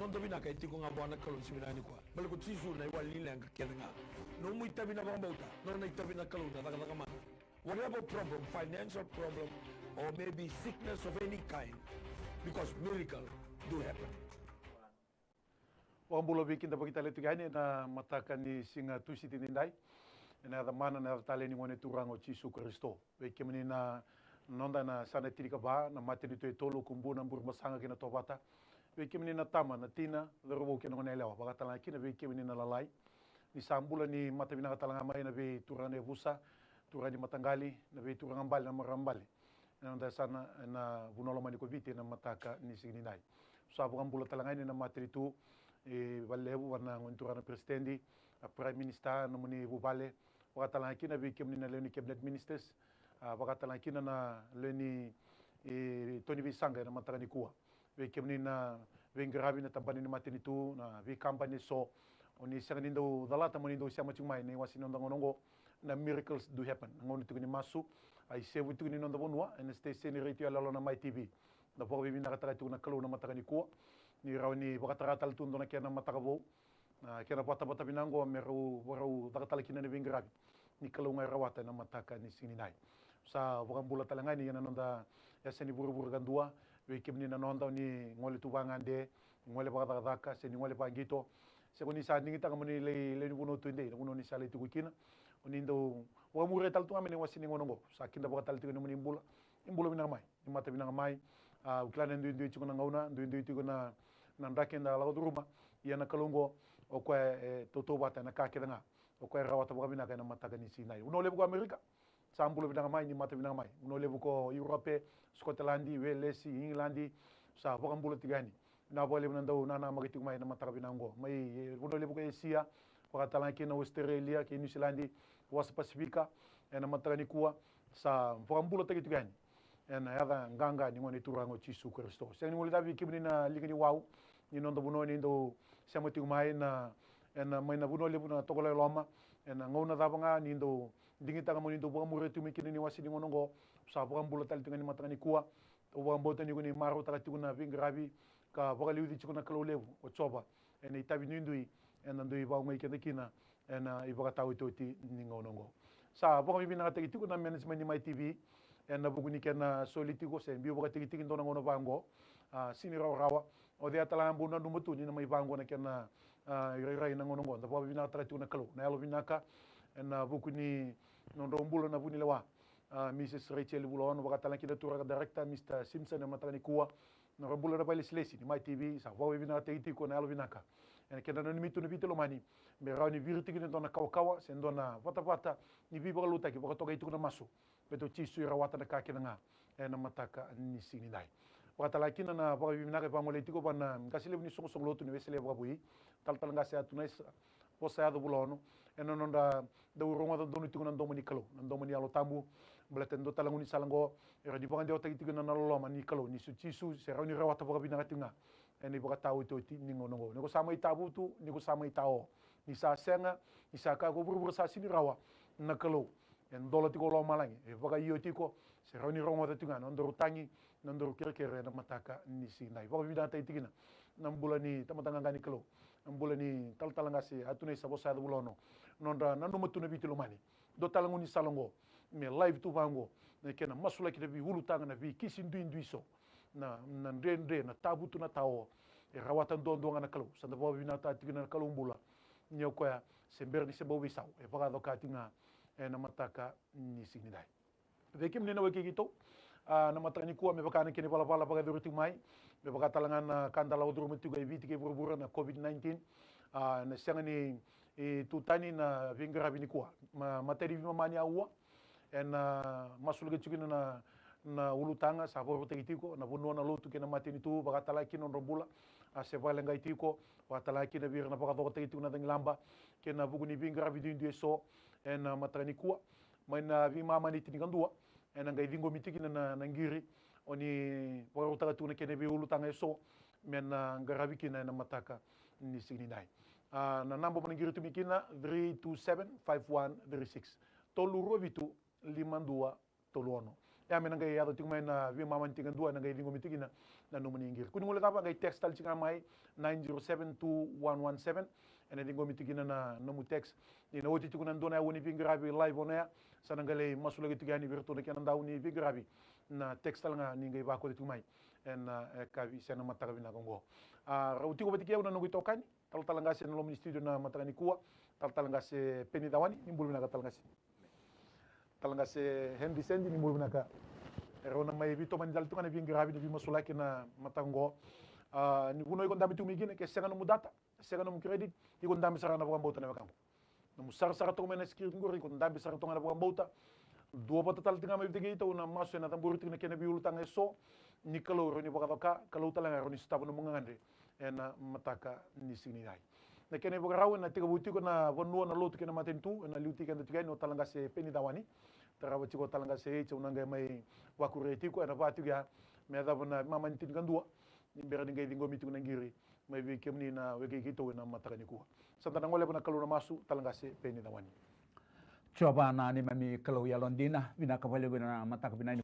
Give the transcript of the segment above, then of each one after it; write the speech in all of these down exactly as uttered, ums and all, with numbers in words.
Noda vinaka e tiko ga vua na Kalou ni siga vinaka nikua. Baleta ko Jisu na iwali ni leqa kece ga. Nomu itavi na vakabauta, nona itavi na Kalou na cakacaka mana. Whatever problem, financial problem, or maybe sickness of any kind, because miracle do happen. Vakabula vei keda vakitale tiko yani ena mataka ni siga Tusiti nidai. Ena yaca mana, na yaca talei ni Gone Turaga o Jisu Karisito. Vei kemuni na noda na yasana tinikava, na matanitu e tolu, o Kubuna, Burebasaga kei na Tovata. Vei kemuni na tama, na tina, cauravou kei na goneyalewa, vakatalega kina vei kemuni na lalai. Ni sa bula ni mata vinaka talega mai na veituraga na yavusa, turaga ni mataqali, na veituraga bale, na marama bale. Ena noda yasana ena vanua lomani ko Viti ena mataka ni siga nidai. Sa vakabula talega yani na matanitu, e, vakalevu vua na gone turaga na peresitedi, a prime minister, nomuni vuvale, vakatalega kina vei kemuni na lewe ni cabinet ministers, a, vakatalega kina na lewe ni, e, to ni veisaqa ena mataka nikua. Vei kemuni na veiqaravi, na tabana ni matanitu, na veikabani eso, o ni sega ni dau calata mo ni dau sema tiko mai ena iwase ni noda gauna oqo, na miracles do happen. Na gauna tiko ni masu, a isevu tiko ni noda vanua ena station ni retio yaloyalo na Mai T V. Da vakavinavinakataka tiko na Kalou na mataka nikua, ni rawa ni vakatara tale tu dua na kena mataka vou, na kena vatavata vinaka oqo me rau, rau caka tale kina na veiqaravi ni Kalou ga e rawata ena mataka ni siga nidai. Sa vakabula talega yani ena noda yasa ni vuravura kadua, vei kemuni na noda o ni gole tu vagade, ni gole vakacakacaka se ni gole vaqito, se ko ni sa digitaka mo ni lai lewe ni vanua tu e dei, na vanua ni sa lai tiko kina, o ni dau vakamuria tale tu ga mai na iwase ni gauna oqo. Sa kidavaka tale tiko na nomuni bula, ni bula vinaka mai, ni mata vinaka mai. A, au kila ni duidui tiko na gauna, duidui tiko na, na draki eda lako curuma. Ia na Kalou oqo, o koya e tautauvata ena ka kece ga. O koya e rawata vakavinaka ena mataka ni siga nidai. Vanua levu ko Amerika, sa bula vinaka mai, ni mata vinaka mai. Vanua levu ko Europe, Scotland, Wales, England, sa vakabula tiko yani. Vinaka vakalevu na dau nanamaki tiko mai ena mataka vinaka oqo. Mai, e, vanua levu ko Asia, vakatalega kina Australia kei New Zealand, wasa Pasifika, ena mataka nikua, sa vakabulataki tiko yani ena yaca qaqa ni Gone Turaga o Jisu Karisito. Sega ni guilecavi kemuni na liga ni wau ni noda vanua ni dau sema tiko mai na, ena, mai na vanua levu na Tokalau e Loma, ena gauna cava ga ni dau digitaka mo ni dau vakamuria tiko mai kina ena iwase ni gauna oqo. Sa vakabula tale tiko ga ni mataka nikua. Au vakabauta ni ko ni marautaka tiko na veiqaravi ka vakaliuci tiko na Kalou levu o Jiova ena itavi duidui eda dui vakaogai keda kina ena ivakataotioti ni gauna oqo. Sa vakavinavinakataki tiko na management ni Mai T V ena vuku ni kena soli tiko se biu vakatikitiki dua na gauna vaqo. A, sega ni rawarawa. O cei talega bau nanuma tu ni na mai vaqo na kena, a, irairai na gauna oqo. Da vakavinavinakataka tiko na Kalou na yalo vinaka ena vuku ni nodrau bula na vunilewa, a, Mrs Rachel Vulaono, vakatalega kina turaga director, Mr Simpson, ena mataka nikua. Na nodrau bula na vakailesilesi ni Mai T V, sa vakavinavinakataki tiko na yalo vinaka ena kena nanumi tu na Viti lomani me rawa ni viri tiko ni dua na kawakawa se dua na vatavata ni veivakalotutaki vakatokai tiko na masu. Baleta o Jisu e rawata na ka kece ga ena mataka ni siga nidai. Vakatalega kina na vakavinavinaka e vagolei tiko vua na qase levu ni soqosoqo lotu ni Wesele Vakavoui, talatala qase Atunaisa Vosayaco Vulaono, ena nodra dau rogoca donu tiko na domo ni Kalou, na domo ni Yalo Tabu. Baleta e dua tale na gaunisala oqo e rawa ni vakadewataki tiko na loloma ni Kalou ni Jisu, se rawa ni rawata vakavinaka tiko ga ena ivakataotioti ni gauna oqo. Ni ko sa mai tavutu, ni ko sa mai tao, ni sa sega, ni sa kaya ko vuravura sa sega ni rawa, na Kalou e dola tiko o lomalagi, e vakaio tiko, se rawa ni rogoca tiko ga na nodaru tagi, na nodaru kerekere ena mataka ni siga nidai. Vakavinavinakataki tiko kina na bula ni tamata qaqa ni Kalou, na bula ni talatala qase Atunaisa Vosayaco Vulaono, nodra nanuma tu na Viti lomani. Dua tale na gaunisala oqo me live tu vaqo, na kena masulaki na veiulutaga, na veikisi duidui eso, na, na dredre, na tavutu, na tao. E rawata duadua ga na Kalou. Sa da vakavinavinakataka tiko na Kalou bula, ni o koya se bera ni se bau veisau, e vakayaco ka tiko ga ena mataka ni siga nidai. Vei kemuni na wekei keitou, a, na mataka nikua, me vaka na kena ivalavala vakayacori tiko mai, me vaka talega na ka da lako curuma tiko e Viti kei vuravura, na COVID nineteen, a, na sega ni, e, tu tani na veiqaravi nikua. Ma, mataivalu veimama ni aua, ena masulaki tiko kina na, na ulutaga, sa vakarautaki tiko na vanua, na lotu kei na matanitu, vakatalega kina nodra bula, a, se vakaleqai tiko, vakatalega kina vei ira na vakacokotaki tiko na cagilaba kei na vuku ni veiqaravi duidui eso ena mataka nikua. Mai na veimama ni tinikadua, ena qai ciqomi tiko kina na, na qiri o ni vakarautaka tu na kena veiulutaga eso me na qaravi kina ena mataka ni siga nidai. A, na naba mo na qiri tu mai kina, three two seven, five one three six. Tolu rua vitu, lima dua tolu ono. Ia me na qai yaco tiko mai na veimama ni tinikadua, ena qai ciqomi tiko kina na nomuni qiri. Kua ni guilecava, qai text tale tiko ga mai, nine zero seven two one one seven. Ena ciqomi tiko kina na nomu text. Ni na oti tiko na dua na aua ni veiqaravi live on air, sa na qai lai masulaki tiko yani vei iratou na kena dau ni veiqaravi. Na text tale ga ni qai vakoci tiko mai ena, e, kavi se na mataka vinaka oqo. A, rau tiko vata kei au na noqu itokani, talatala qase ena loma ni studio na mataka nikua, talatala qase Peni Cawani. Ni bula vinaka, talatala qase. Talatala qase Henry Sendi, ni bula vinaka. Erau na mai veitomani tale tu ga na veiqaravi, na veimasulaki na mataka oqo. A, ni vanua iko dabe tu mai kina, ke sega nomu data, sega nomu credit, iko dabe sara na vakabauta, na wekaqu. Nomu sarasara toka mai na screen qori, iko dabe sara toka na vakabauta. Duavata tale tiko ga mai vata kei keitou na masu ena cabori tiko na kena veiulutaga eso. Ni Kalou rawa ni vakatoka, Kalou tale ga rawa ni sotava nomu gagadre ena mataka ni siga nidai. Na kena ivakarau, ena tekivu tiko na vanua, na lotu kei na matanitu, ena liutaki keda tiko yani o talatala qase Peni Cawani. Tarava tiko o talatala qase H, au na qai mai vakuria tiko, ena va tiko ya me yacova na veimama ni tinikadua, ni bera ni qai ciqomi tiko na qiri mai vei kemuni na wekai keitou ena mataka nikua. Sa da na goleva na Kalou na masu, talatala qase Peni Cawani. Jiova na neimami Kalou yalodina, vinaka vakalevu ena mataka vinaka ni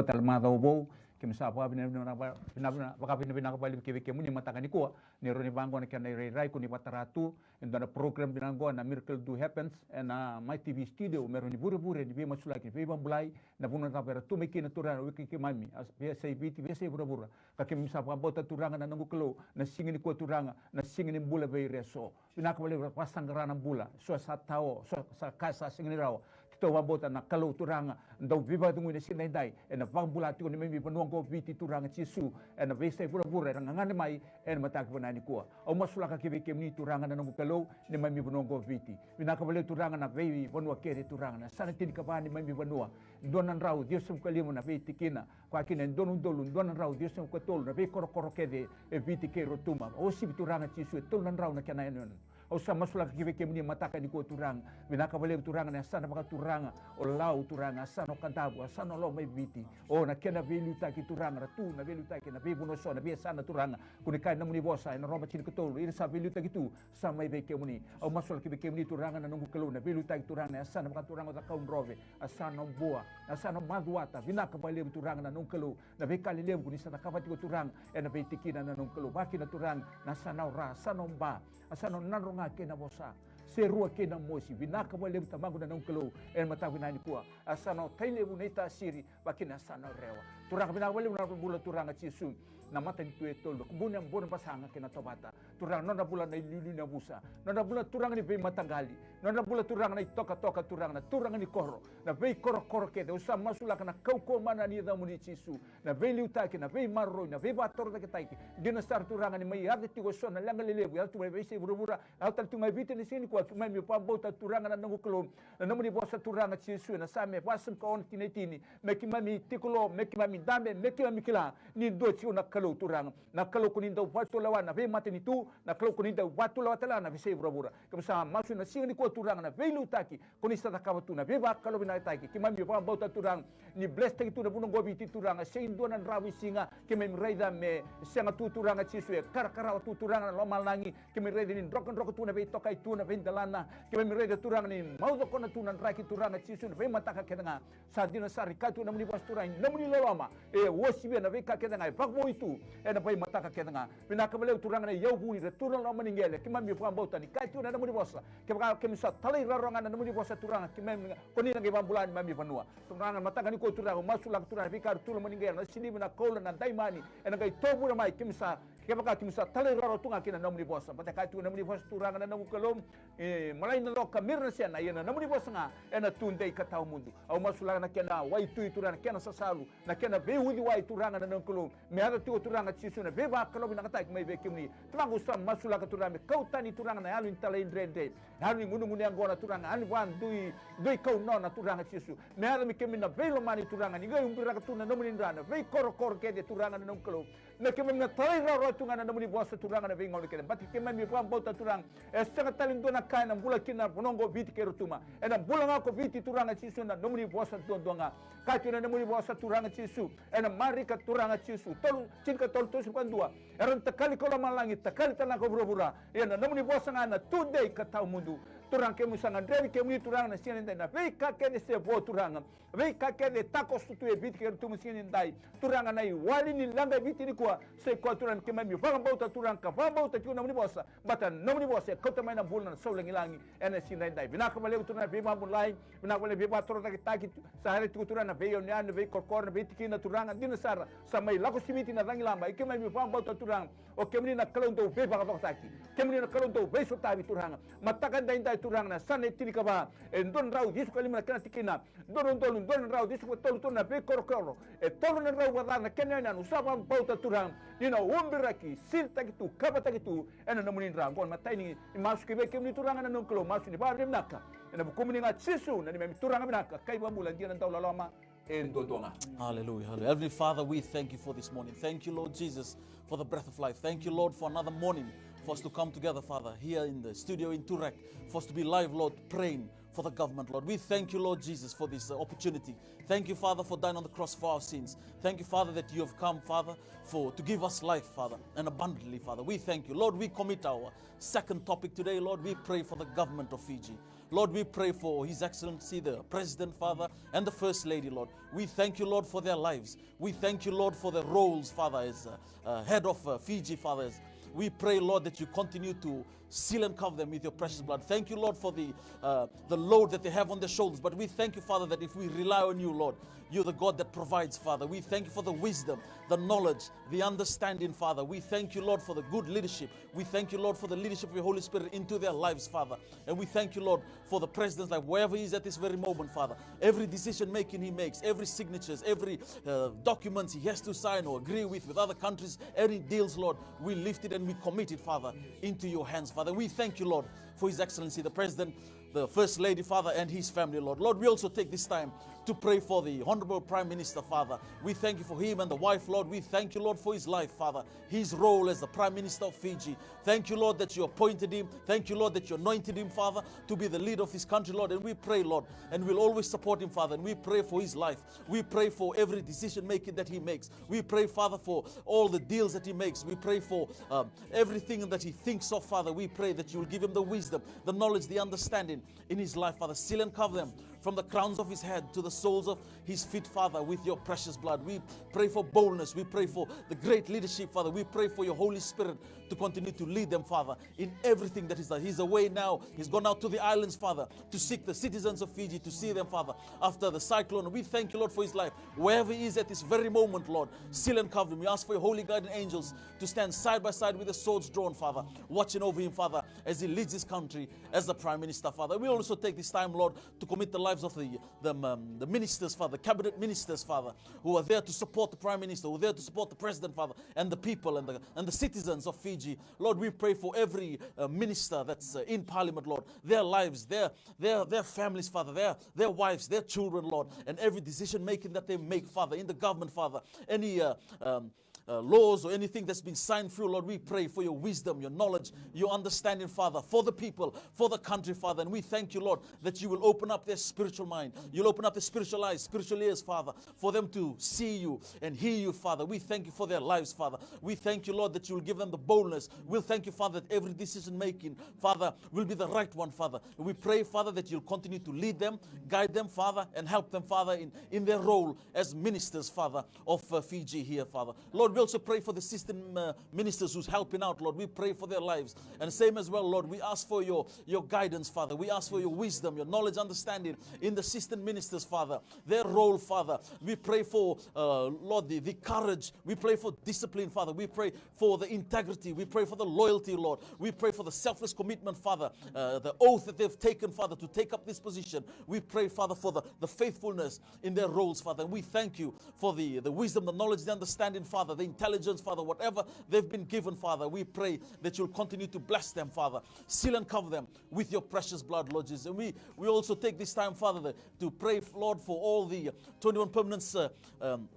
tale macawa vou. Keimami sa vakavinavinaka, vinavinaka, vakavinavinaka vakalevu ki vei kemuni mataka nikua, ni rawa ni vaqo na kena irairai, ko ni vakatara tu e dua na program vinaka oqo na Miracle Do Happens ena Mai T V studio, me rawa ni vurevure ni veimasulaki, ni veivakabulai, na vanua cava era tu mai kina, Turaga, na wekai keimami, a, veiyasai Viti, veiyasai vuravura. Ka keimami sa vakabauta, Turaga na noqu Kalou, na siga nikua, Turaga, na siga ni bula vei ira eso. Vinaka vakalevu, vakasaqara na bula, so sa tao, so sa ka sa sega ni rawa. Keitou vakabauta na Kalou, Turaga, dau veivakacegui na siga edaidai, ena vakabula tiko neimami vanua oqo Viti, Turaga Jisu, ena veiyasai vuravura era gagane mai ena mataka vinaka nikua. Au masulaka ki vei kemuni, Turaga na noqu Kalou, neimami vanua oqo Viti. Vinaka vakalevu, Turaga, na veivanua kece, Turaga, na yasana tinikava neimami vanua. Dua na drau ciwasagavulu ka lima na veitikina, koya kina e dua na udolu dua na drau ciwasagavulu ka tolu na veikorokoro kece e Viti kei Rotuma. Uasivi, Turaga Jisu, e tolu na drau na kena yanuyanu. Au sa masulaka ki vei kemuni mataka nikua, Turaga. Vinaka vakalevu, Turaga, na yasana vakaturaga o Lau, Turaga, yasana o Kadavu, yasana o Lomaiviti. O na kena veiliutaki, Turaga, ra tu na veiliutaki ena veivanua eso, na veiyasana, Turaga. Ko ni kaya na nomuni vosa ena Roma tinikatolu, ira sa veiliutaki tu sa mai vei kemuni. Au masulaka ki vei kemuni, Turaga na noqu Kalou, na veiliutaki, Turaga, na yasana vakaturaga o Cakaudrove, yasana o Bua, yasana o Macuata. Vinaka vakalevu, Turaga na noqu Kalou, na veika lelevu ko ni sa cakava tiko, Turaga, ena veitikina, na noqu Kalou. Vakakina, Turaga, na yasana o Ra, yasana o Ba, yasana o Nadroga kei Navosa, Serua kei Namosi. Vinaka vakalevu, Tamaqu na noqu Kalou, ena mataka vinaka nikua, yasana o Tailevu, Naitasiri, vakakina yasana o Rewa. Turaga, vinaka vakalevu na nodra bula, Turaga Jisu, na matanitu e tolu, na Kubuni, Burebasaga kei Natovata. Turaga, nodra bula na iliuliu, Navusa, nodra bula, Turaga, ni veimataqali, nodra bula, Turaga, na itokatoka, Turaga, na turaga ni koro, na veikorokoro kece. Au sa masulaka na kaukauwa mana ni yacamuni, Jisu, na veiliutaki, na veimaroroi, na veivakatorocaketaki. Dina sara, Turaga, ni mai yaco tiko eso na leqa lelevu, yaco tu mai veiyasai vuravura, yaco tale tu mai Viti ena siga nikua. Keimami vakabauta, Turaga na noqu Kalou, na nomuni vosa, Turaga Jisu, ena Same vasagavulu ka ono, tikina e tini: Me keimami tiko lo, me keimami dabe, me keimami kila ni dua tiko na Kalou, Turaga. Na Kalou ko ni dau vakatulewa na veimatanitu, na Kalou ko ni dau vakatulewa tale ga na veiyasai vuravura. Keimami sa masu ena siga nikua, Turaga, na veiliutaki ko ni sa cakava tu, na veivakalougatataki. Keimami vakabauta, Turaga, ni blesstaki tu na vanua oqo Viti, Turaga, se dua na dravu ni siga keimami raica me sega tu, Turaga Jisu, e karakarawa tu, Turaga, na lomalagi. Keimami raica ni drokadroka tu na veitokani tu, na veidelana. Keimami raica, Turaga, ni maucokona tu na draki, Turaga Jisu, na veimataka kece ga. Sa dina sara ni kaya tu na nomuni vosa, Turaga, ni nomuni loloma e uasivia na veika kece ga e vakavoui tu ena veimataka kece ga. Vinaka vakalevu, Turaga, na iyau vuni, ra tu na loma ni qele. Keimami vakabauta ni kaya tu na nomuni vosa, kevaka keimami sa talairawarawa ga na nomuni vosa, Turaga, keimami, ko ni na qai vakabula neimami vanua. Turaga, na mataka nikua, Turaga, au masulaka, Turaga, na veika era tu loma ni qele, na siliva, na koula, na daimani, ena qai tovure mai. Keimami sa, kevaka keimami sa talairawarawa tu ga kina nomuni vosa, baleta e kaya tu na nomuni vosa, Turaga na noqu Kalou, e malai na coka, mira na sena, ia na nomuni vosa ga ena tudei ka tawamudu. Au masulaka na kena waitui, Turaga, na kena sasalu, na kena veiuciwai, Turaga na noqu Kalou, me yaco tiko, Turaga Jisu, na veivakalougatataki mai vei kemuni. Tamaqu, au sa masulaka, Turaga, me kau tani, Turaga, na yalo ni talaidredre, na yalo ni gunegune yaqona, Turaga, yalo ni vakadui, dui kau nona, Turaga Jisu. Me yaco me keimami na veilomani, Turaga, ni qai ubiraka tu na nomuni dra na veikorokoro kece, Turaga na noqu Kalou. Na keimami na talairawarawa tu ga na nomuni vosa, Turaga, na veigauna kece. Baleta keimami vakabauta, Turaga, e sega tale dua na ka ena bula kina na vanua oqo Viti kei Rotuma. Ena bula ga ko Viti, Turaga Jisu, na nomuni vosa duadua ga. Kaya tu na nomuni vosa, Turaga Jisu, ena Marika, Turaga Jisu, tolu, tinikatolu, tolusagavulu ka dua: Era na takali ko lomalagi, takali tale ga ko vuravura. Ia na nomuni vosa ga ena tudei ka tawamudu. Turaga, kemuni sa gadrevi kemuni Turaga na siga nidai, na veika kece se vo Turaga. Veika kece e takoso tu e Viti kei Rotuma siga nidai. Turaga, na iwali ni leqa e Viti nikua, sa i koya Turaga ni keimami vakabauta Turaga, ka vakabauta tiko na nomuni vosa. Baleta na nomuni vosa e kauta mai na bula, na sau lagilagi ena siga nidai. Vinaka vakalevu Turaga na veivakabulai, vinaka vakalevu na veivakatorocaketaki. Sa yaco tiko Turaga na veiyanuyanu, na veikorokoro, na veitikina Turaga, dina sara. Sa mai lako siviti na cagilaba, e keimami vakabauta Turaga. O kemuni na Kalou dau veivakacokotaki. Kemuni na Kalou dau veisotavi Turaga. Mataka edaidai Turaga na yasana e tinikava, e dua na drau ciwasagavulu ka lima na kena tikina, dua na udolu, dua na drau ciwasagavulu ka tolu, Turaga na veikorokoro, e tolu na drau vakacaca na kena yanuyanu. Sa vakabauta Turaga ni na ubiraki, silitaki tu, kavataki tu ena nomuni dra. Oqo na imatai ni masu ki vei kemuni Turaga na noqu Kalou, masu ni vakavinavinaka ena vukumuni ga Jisu na neimami Turaga vinaka ka iVakabula, dina, dauloloma e duadua ga. Hallelujah, hallelujah. Heavenly Father, we thank you for this morning. Thank you, Lord Jesus, for the breath of life. Thank you, Lord, for another morning for us to come together, Father, here in the studio in Toorak, for us to be live, Lord, praying for the government, Lord. We thank you, Lord Jesus, for this, uh, opportunity. Thank you, Father, for dying on the cross for our sins. Thank you, Father, that you have come, Father, for, to give us life, Father, and abundantly, Father. We thank you. Lord, we commit our second topic today, Lord. We pray for the government of Fiji. Lord, we pray for His Excellency, the President, Father, and the First Lady, Lord. We thank you, Lord, for their lives. We thank you, Lord, for their roles, Father, as, uh, uh, head of, uh, Fiji, Father. As we pray, Lord, that you continue to seal and cover them with your precious blood. Thank you, Lord, for the, uh, the load that they have on their shoulders. But we thank you, Father, that if we rely on you, Lord, you're the God that provides, Father. We thank you for the wisdom, the knowledge, the understanding, Father. We thank you, Lord, for the good leadership. We thank you, Lord, for the leadership of your Holy Spirit into their lives, Father. And we thank you, Lord, for the president's life, wherever he is at this very moment, Father. Every decision making he makes, every signatures, every, uh, documents he has to sign or agree with, with other countries, any deals, Lord, we lift it and we commit it, Father, into your hands, Father. We thank you, Lord, for His Excellency, the President, the First Lady, Father, and his family, Lord. Lord, we also take this time to pray for the Honorable Prime Minister, Father. We thank you for him and the wife, Lord. We thank you, Lord, for his life, Father, his role as the Prime Minister of Fiji. Thank you, Lord, that you appointed him. Thank you, Lord, that you anointed him, Father, to be the leader of this country, Lord. And we pray, Lord, and we'll always support him, Father. And we pray for his life. We pray for every decision making that he makes. We pray, Father, for all the deals that he makes. We pray for, um, everything that he thinks of, Father. We pray that you will give him the wisdom, the knowledge, the understanding in his life, Father. Seal and cover them from the crowns of his head to the soles of his feet, Father, with your precious blood. We pray for boldness. We pray for the great leadership, Father. We pray for your Holy Spirit to continue to lead them, Father, in everything that is done. He's away now. He's gone out to the islands, Father, to seek the citizens of Fiji, to see them, Father, after the cyclone. We thank you, Lord, for his life. Wherever he is at this very moment, Lord, seal and cover him. We ask for your holy guardian angels to stand side by side with the swords drawn, Father, watching over him, Father, as he leads this country as the Prime Minister, Father. We also take this time, Lord, to commit the lives of the, the, um, the ministers, Father, cabinet ministers, Father, who are there to support the Prime Minister, who are there to support the President, Father, and the people and the, and the citizens of Fiji. Lord, we pray for every, uh, minister that's, uh, in Parliament, Lord, their lives, their, their, their families, Father, their, their wives, their children, Lord, and every decision making that they make, Father, in the government, Father, any, uh, um, uh, laws or anything that's been signed through, Lord, we pray for your wisdom, your knowledge, your understanding, Father, for the people, for the country, Father. And we thank you, Lord, that you will open up their spiritual mind. You'll open up their spiritual eyes, spiritual ears, Father, for them to see you and hear you, Father. We thank you for their lives, Father. We thank you, Lord, that you will give them the boldness. We'll thank you, Father, that every decision making, Father, will be the right one, Father. We pray, Father, that you'll continue to lead them, guide them, Father, and help them, Father, in, in their role as ministers, Father, of, uh, Fiji here, Father. Lord, we also pray for the system, uh, ministers who's helping out, Lord. We pray for their lives. And same as well, Lord, we ask for your, your guidance, Father. We ask for your wisdom, your knowledge, understanding in the system ministers, Father. Their role, Father. We pray for, uh, Lord, the, the courage. We pray for discipline, Father. We pray for the integrity. We pray for the loyalty, Lord. We pray for the selfless commitment, Father. Uh, the oath that they've taken, Father, to take up this position. We pray, Father, for the, the faithfulness in their roles, Father. And we thank you for the, the wisdom, the knowledge, the understanding, Father, the intelligence, Father, whatever they've been given, Father. We pray that you'll continue to bless them, Father. Seal and cover them with your precious blood, Lord Jesus. And we, we also take this time, Father, to pray, Lord, for all the twenty-one permanents, uh, um,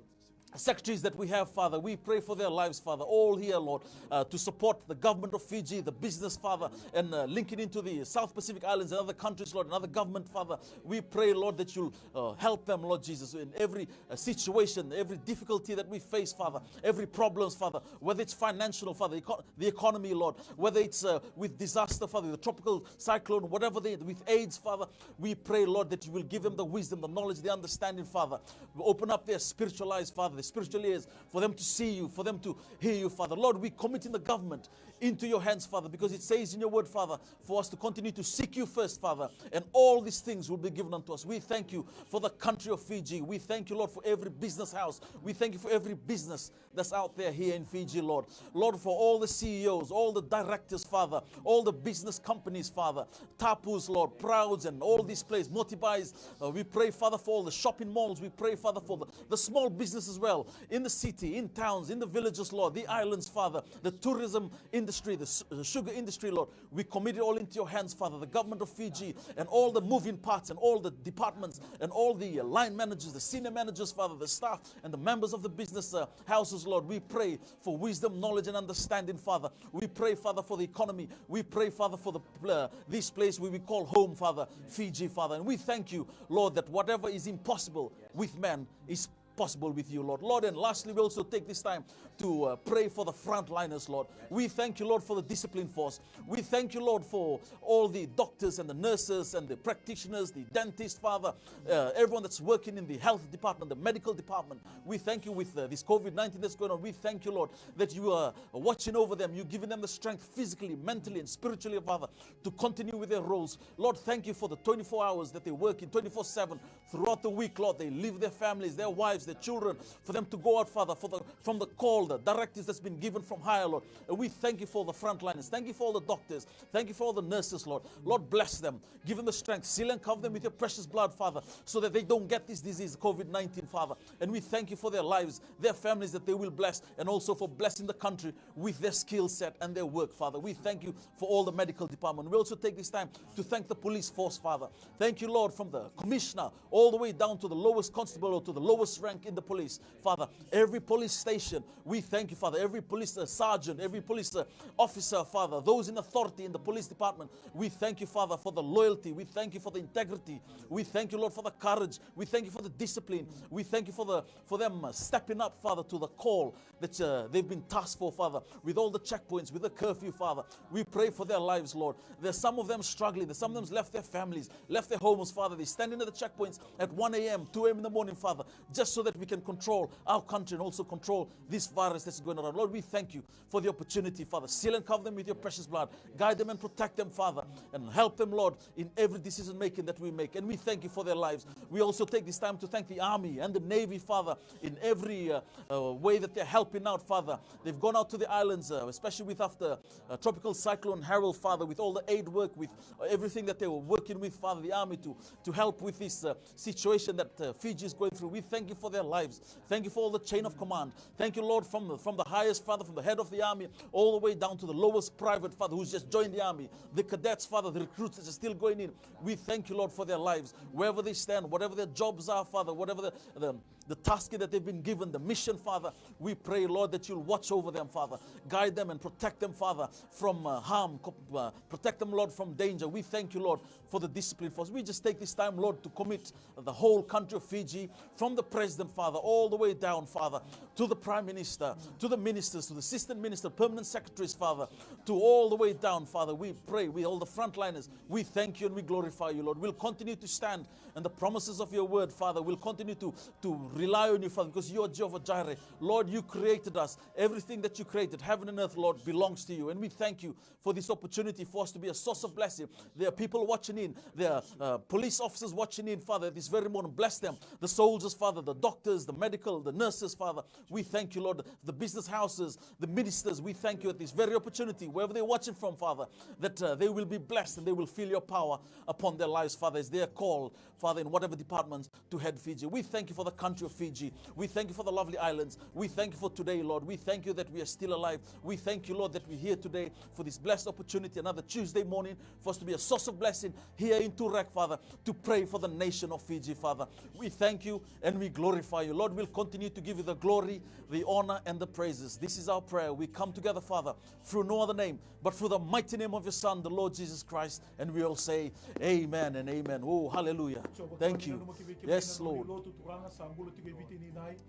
secretaries that we have, Father. We pray for their lives, Father. All here, Lord, uh, to support the government of Fiji, the business, Father, and uh, linking into the South Pacific Islands and other countries, Lord, and other government, Father. We pray, Lord, that you'll uh, help them, Lord Jesus, in every uh, situation, every difficulty that we face, Father, every problems, Father, whether it's financial, Father, eco- the economy, Lord, whether it's uh, with disaster, Father, the tropical cyclone, whatever they, with aids, Father, we pray, Lord, that you will give them the wisdom, the knowledge, the understanding, Father. Open up their spiritual eyes, Father, their spiritual ears, for them to see you, for them to hear you, Father. Lord, we commit in the government into your hands, Father, because it says in your word, Father, for us to continue to seek you first, Father, and all these things will be given unto us. We thank you for the country of Fiji. We thank you, Lord, for every business house. We thank you for every business that's out there here in Fiji, Lord. Lord, for all the C E Os, all the directors, Father, all the business companies, Father, Tapus, Lord, Prouds, and all these places, Motibais. Uh, we pray, Father, for all the shopping malls. We pray, Father, for the, the small business as well, in the city, in towns, in the villages, Lord, the islands, Father, the tourism industry, the, s- the sugar industry, Lord. We commit it all into your hands, Father, the government of Fiji and all the moving parts and all the departments and all the uh, line managers, the senior managers, Father, the staff and the members of the business uh, houses, Lord. We pray for wisdom, knowledge, and understanding, Father. We pray, Father, for the economy. We pray, Father, for the uh, this place we will call home, Father, Fiji, Father. And we thank you, Lord, that whatever is impossible with man is possible with you, Lord. Lord, and lastly, we also take this time to uh, pray for the frontliners, Lord. We thank you, Lord, for the discipline force. We thank you, Lord, for all the doctors and the nurses and the practitioners, the dentists, Father, uh, everyone that's working in the health department, the medical department. We thank you with uh, this COVID nineteen that's going on. We thank you, Lord, that you are watching over them. You're giving them the strength physically, mentally, and spiritually, Father, to continue with their roles. Lord, thank you for the twenty-four hours that they work in, twenty-four seven, throughout the week, Lord. They leave their families, their wives, their children, for them to go out, Father, for the, from the call, the directives that's been given from higher, Lord. And we thank you for the frontliners. Thank you for all the doctors. Thank you for all the nurses, Lord. Lord, bless them. Give them the strength. Seal and cover them with your precious blood, Father, so that they don't get this disease, COVID nineteen, Father. And we thank you for their lives, their families that they will bless, and also for blessing the country with their skill set and their work, Father. We thank you for all the medical department. We also take this time to thank the police force, Father. Thank you, Lord, from the commissioner all the way down to the lowest constable or to the lowest rank in the police. Father, every police station, we thank you, Father. Every police uh, sergeant, every police uh, officer, Father, those in authority in the police department, we thank you, Father, for the loyalty. We thank you for the integrity. We thank you, Lord, for the courage. We thank you for the discipline. We thank you for the for them uh, stepping up, Father, to the call that uh, they've been tasked for, Father, with all the checkpoints, with the curfew, Father. We pray for their lives, Lord. There's some of them struggling. There's some of them left their families, left their homes, Father. They're standing at the checkpoints at one a.m., two a.m. in the morning, Father, just so that we can control our country and also control this virus that's going around. Lord, we thank you for the opportunity, Father. Seal and cover them with your precious blood. Guide them and protect them, Father, and help them, Lord, in every decision making that we make. And we thank you for their lives. We also take this time to thank the Army and the Navy, Father, in every uh, uh, way that they're helping out, Father. They've gone out to the islands, uh, especially with after uh, Tropical Cyclone Harold, Father, with all the aid work, with uh, everything that they were working with, Father, the Army to, to help with this uh, situation that uh, Fiji is going through. We thank you for their lives. Thank you for all the chain of command. Thank you, Lord, from, from the highest, Father, from the head of the army, all the way down to the lowest private, Father, who's just joined the army. The cadets, Father, the recruits that are still going in. We thank you, Lord, for their lives. Wherever they stand, whatever their jobs are, Father, whatever the, the, the task that they've been given, the mission, Father, we pray, Lord, that you'll watch over them, Father. Guide them and protect them, Father, from uh, harm. Co- uh, protect them, Lord, from danger. We thank you, Lord, for the discipline force. We just take this time, Lord, to commit the whole country of Fiji, from the president, Father, all the way down, Father, to the prime minister, to the ministers, to the assistant minister, permanent secretaries, Father, to all the way down, Father. We pray, we all the frontliners, we thank you and we glorify you, Lord. We'll continue to stand and the promises of your word, Father. We'll continue to, to rely on you, Father, because you are Jehovah Jireh. Lord, you created us. Everything that you created, heaven and earth, Lord, belongs to you. And we thank you for this opportunity for us to be a source of blessing. There are people watching in. There are uh, police officers watching in, Father, this very morning. Bless them. The soldiers, Father, the doctors, the medical, the nurses, Father. We thank you, Lord. The business houses, the ministers, we thank you at this very opportunity, wherever they're watching from, Father, that uh, they will be blessed and they will feel your power upon their lives, Father, as they are called, Father, in whatever departments to head Fiji. We thank you for the country of Fiji. We thank you for the lovely islands. We thank you for today, Lord. We thank you that we are still alive. We thank you, Lord, that we're here today for this blessed opportunity, another Tuesday morning, for us to be a source of blessing here in Toorak, Father, to pray for the nation of Fiji, Father. We thank you and we glorify glorify you. Lord, we'll continue to give you the glory, the honor, and the praises. This is our prayer. We come together, Father, through no other name, but through the mighty name of your Son, the Lord Jesus Christ. And we all say, Amen and amen. Oh, hallelujah. Thank you. Yes, Lord.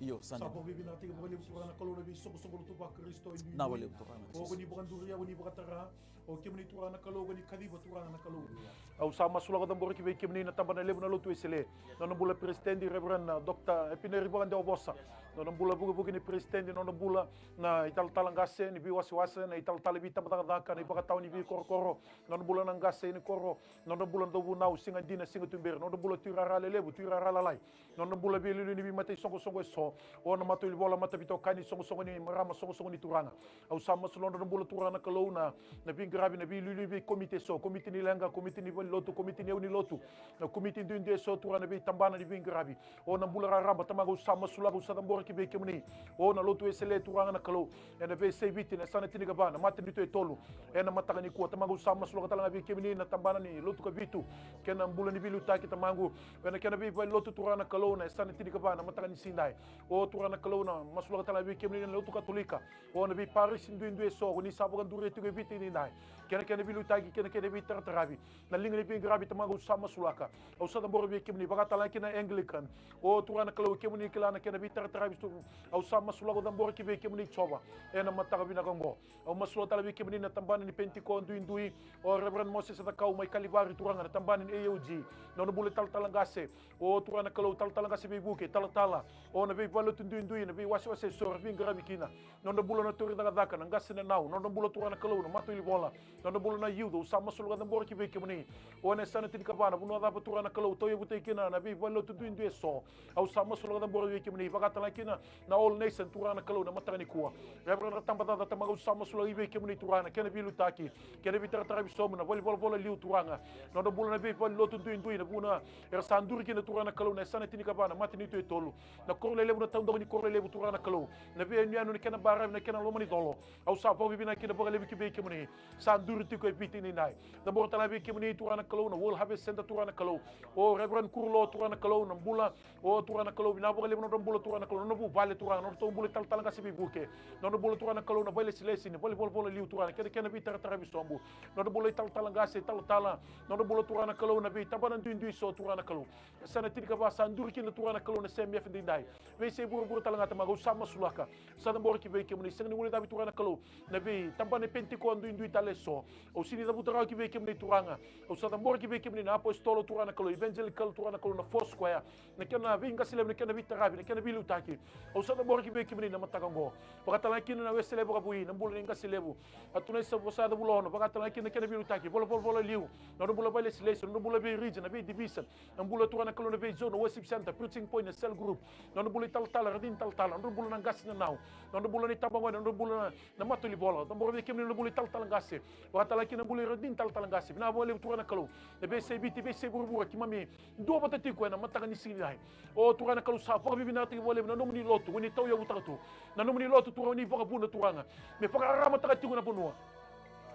Io, sa na. Na vale, Turaga. O koni vakaduri, o koni vakatara. O kemuni Turaga na Kalou, o koni kaciva Turaga na Kalou. Au sa masulaka, cabora ki vei kemuni na tabana levu na Lotu Wesele. Nona bula President, Reverend, uh, Doctor Epineri Vakadewavosa. Nona bula vukevuke ni President, nona bula na italatala qase ni veiwasewase, na italatala veitabacakacaka, na ivakatawa ni veikorokoro. Nona bula na qase ni koro. Nona bula na dauvunau, siga dina, siga tuberi. Nona bula tuirara lelevu, tuirara lalai. Nona bula veiliuliu ni veimataisoqosoqo eso. O na mataivalu, mataveitokani, soqosoqo ni marama, soqosoqo ni turaga. Au sa masulaka nona bula Turaga na Kalou na, na veiqaravi, na veiliuliu vei komiti eso, komiti ni leqa, komiti ni valenilotu, komiti ni yau ni lotu, na komiti duidui eso Turaga na veitabana ni veiqaravi. O na bula raraba Tamaqu, au sa masulaka, au sa cabora ki vei kemuni. O na Lotu Wesele Turaga na Kalou, ena veiyasai Viti, na yasana tinikava, na matanitu e tolu. Ena mataka nikua Tamaqu, au sa masulaka tale ga vei kemuni na tabana ni Lotu Kavitu, kei na bula ni veiliutaki Tamaqu. Ena kena veivalenilotu Turaga na Kalou, na yasana tinikava, na mataka ni siga edai. O Turaga na Kalou, na masulaka tale ga vei kemuni na Lotu Katolika. O na veiparisi duidui eso ko ni sa vakaduria tiko e Viti ni edai. Kei na kena veiliutaki, kei na kena veitarataravi. Na liga ni veiqaravi Tamaqu, au sa masulaka. Au sa cabora vei kemuni, vaka tale ga kina na Anglican. O Turaga na Kalou, kemuni kila na kena veitarataravi tu. Au sa masulaka, au cabora ki vei kemuni Jiova. Ena mataka vinaka oqo. Au masulaka tale vei kemuni na tabana ni Penitiko duidui. O Reverend Moses Cakau mai Kalivari Turaga, na tabana ni A O G. Nona bula italatala qase. O Turaga na Kalou, talatala qase veivuke, talatala. O na veivalenilotu duidui, na veiwasewase eso ra veiqaravi kina. Nona bula na tauri cakacaka, na qase na nau, nona bula Turaga na Kalou, na mataivalu. Nona bula na youth, au sa masulaka, cabora ki vei kemuni. O na yasana tinikava, na vanua cava Turaga na Kalou, tauyavutaki kina na veivalenilotu duidui eso. Au sa masulaka, cabora vei kemuni, vaka tale ga kina na All Nation Turaga na Kalou, na mataka nikua. Reverend Ratabacaca Tamaqu, au sa masulaka vei kemuni Turaga, kena veiliutaki, kena veitarataravi sobu, na valenivolavola liu Turaga. Nona bula na veivalenilotu duidui, na vanua era sa duri kina Turaga na Kalou, na yasana tinikava, na matanitu e tolu. Na koro lelevu, na taudaku ni koro lelevu Turaga na Kalou. Na veiyanuyanu, na kena baravi, na kena loma ni colo. Au sa vakavinavinaka kina vakalevu ki vei kemuni. Sa duri tiko e Viti ni edai. Cabora tale ga vei kemuni Turaga na Kalou, na World Harvest Centre Turaga na Kalou. O Reverend Kurulo Turaga na Kalou, na bula. O Turaga na Kalou, vinaka vakalevu nodra bula Turaga na Kalou, nona vuvale Turaga, nodratou bula italatala qase veivuke. Nona bula Turaga na Kalou, na veilesilesi, na valenivolavola liu Turaga, kena, kena veitarataravi sobu. Nona bula italatala qase, talatala. Nona bula Turaga na Kalou, na veitabana duidui eso Turaga na Kalou. Yasana tinikava sa duri kina Turaga na Kalou na C M F edaidai. Veiyasai vuravura tale ga Tamaqu, au sa masulaka. Sa cabora ki vei kemuni, sega ni guilecavi Turaga na Kalou. Na veitabana Penitiko duidui tale eso. Au sega ni cavuta rawa ki vei kemuni Turaga. Au sa cabora ki vei kemuni na Apositolo Turaga na Kalou, Evangelical Turaga na Kalou, na Foursquare. Na kena veiqase levu, na kena veitaravi, na kena veiliutaki. Au sa cabora ki vei kemuni na mataka oqo. Vaka tale ga kina na Wesele Vakavoui, na bula ni qase levu. A tu na isa vosa yaca vula ono, vaka tale ga kina na kena veiliutaki, valenivolavola liu. Nona bula veilesilesi, nona bula vei region, na vei division. Na bula Turaga na Kalou na vei zone, na worship centre, preaching point, na cell group. Nona bula italatala, radini talatala, nona bula na qase na nau. Nona bula na itabagone, nona bula na, na mataivalu. Cabora vei kemuni nona bula italatala qase. Vaka tale ga kina na bula iradini talatala qase. Vinaka vakalevu Turaga na Kalou. Na veiyasai Viti, veiyasai vuravura, keimami duavata tiko ena mataka ni siga edai. O Turaga na Kalou, sa vakavinavinakataki vakalevu na nomuni lotu, oni tauyavutaka tu. Na nomuni lotu Turaga, oni vakavuna Turaga. Me vakararamataka tiko na vanua.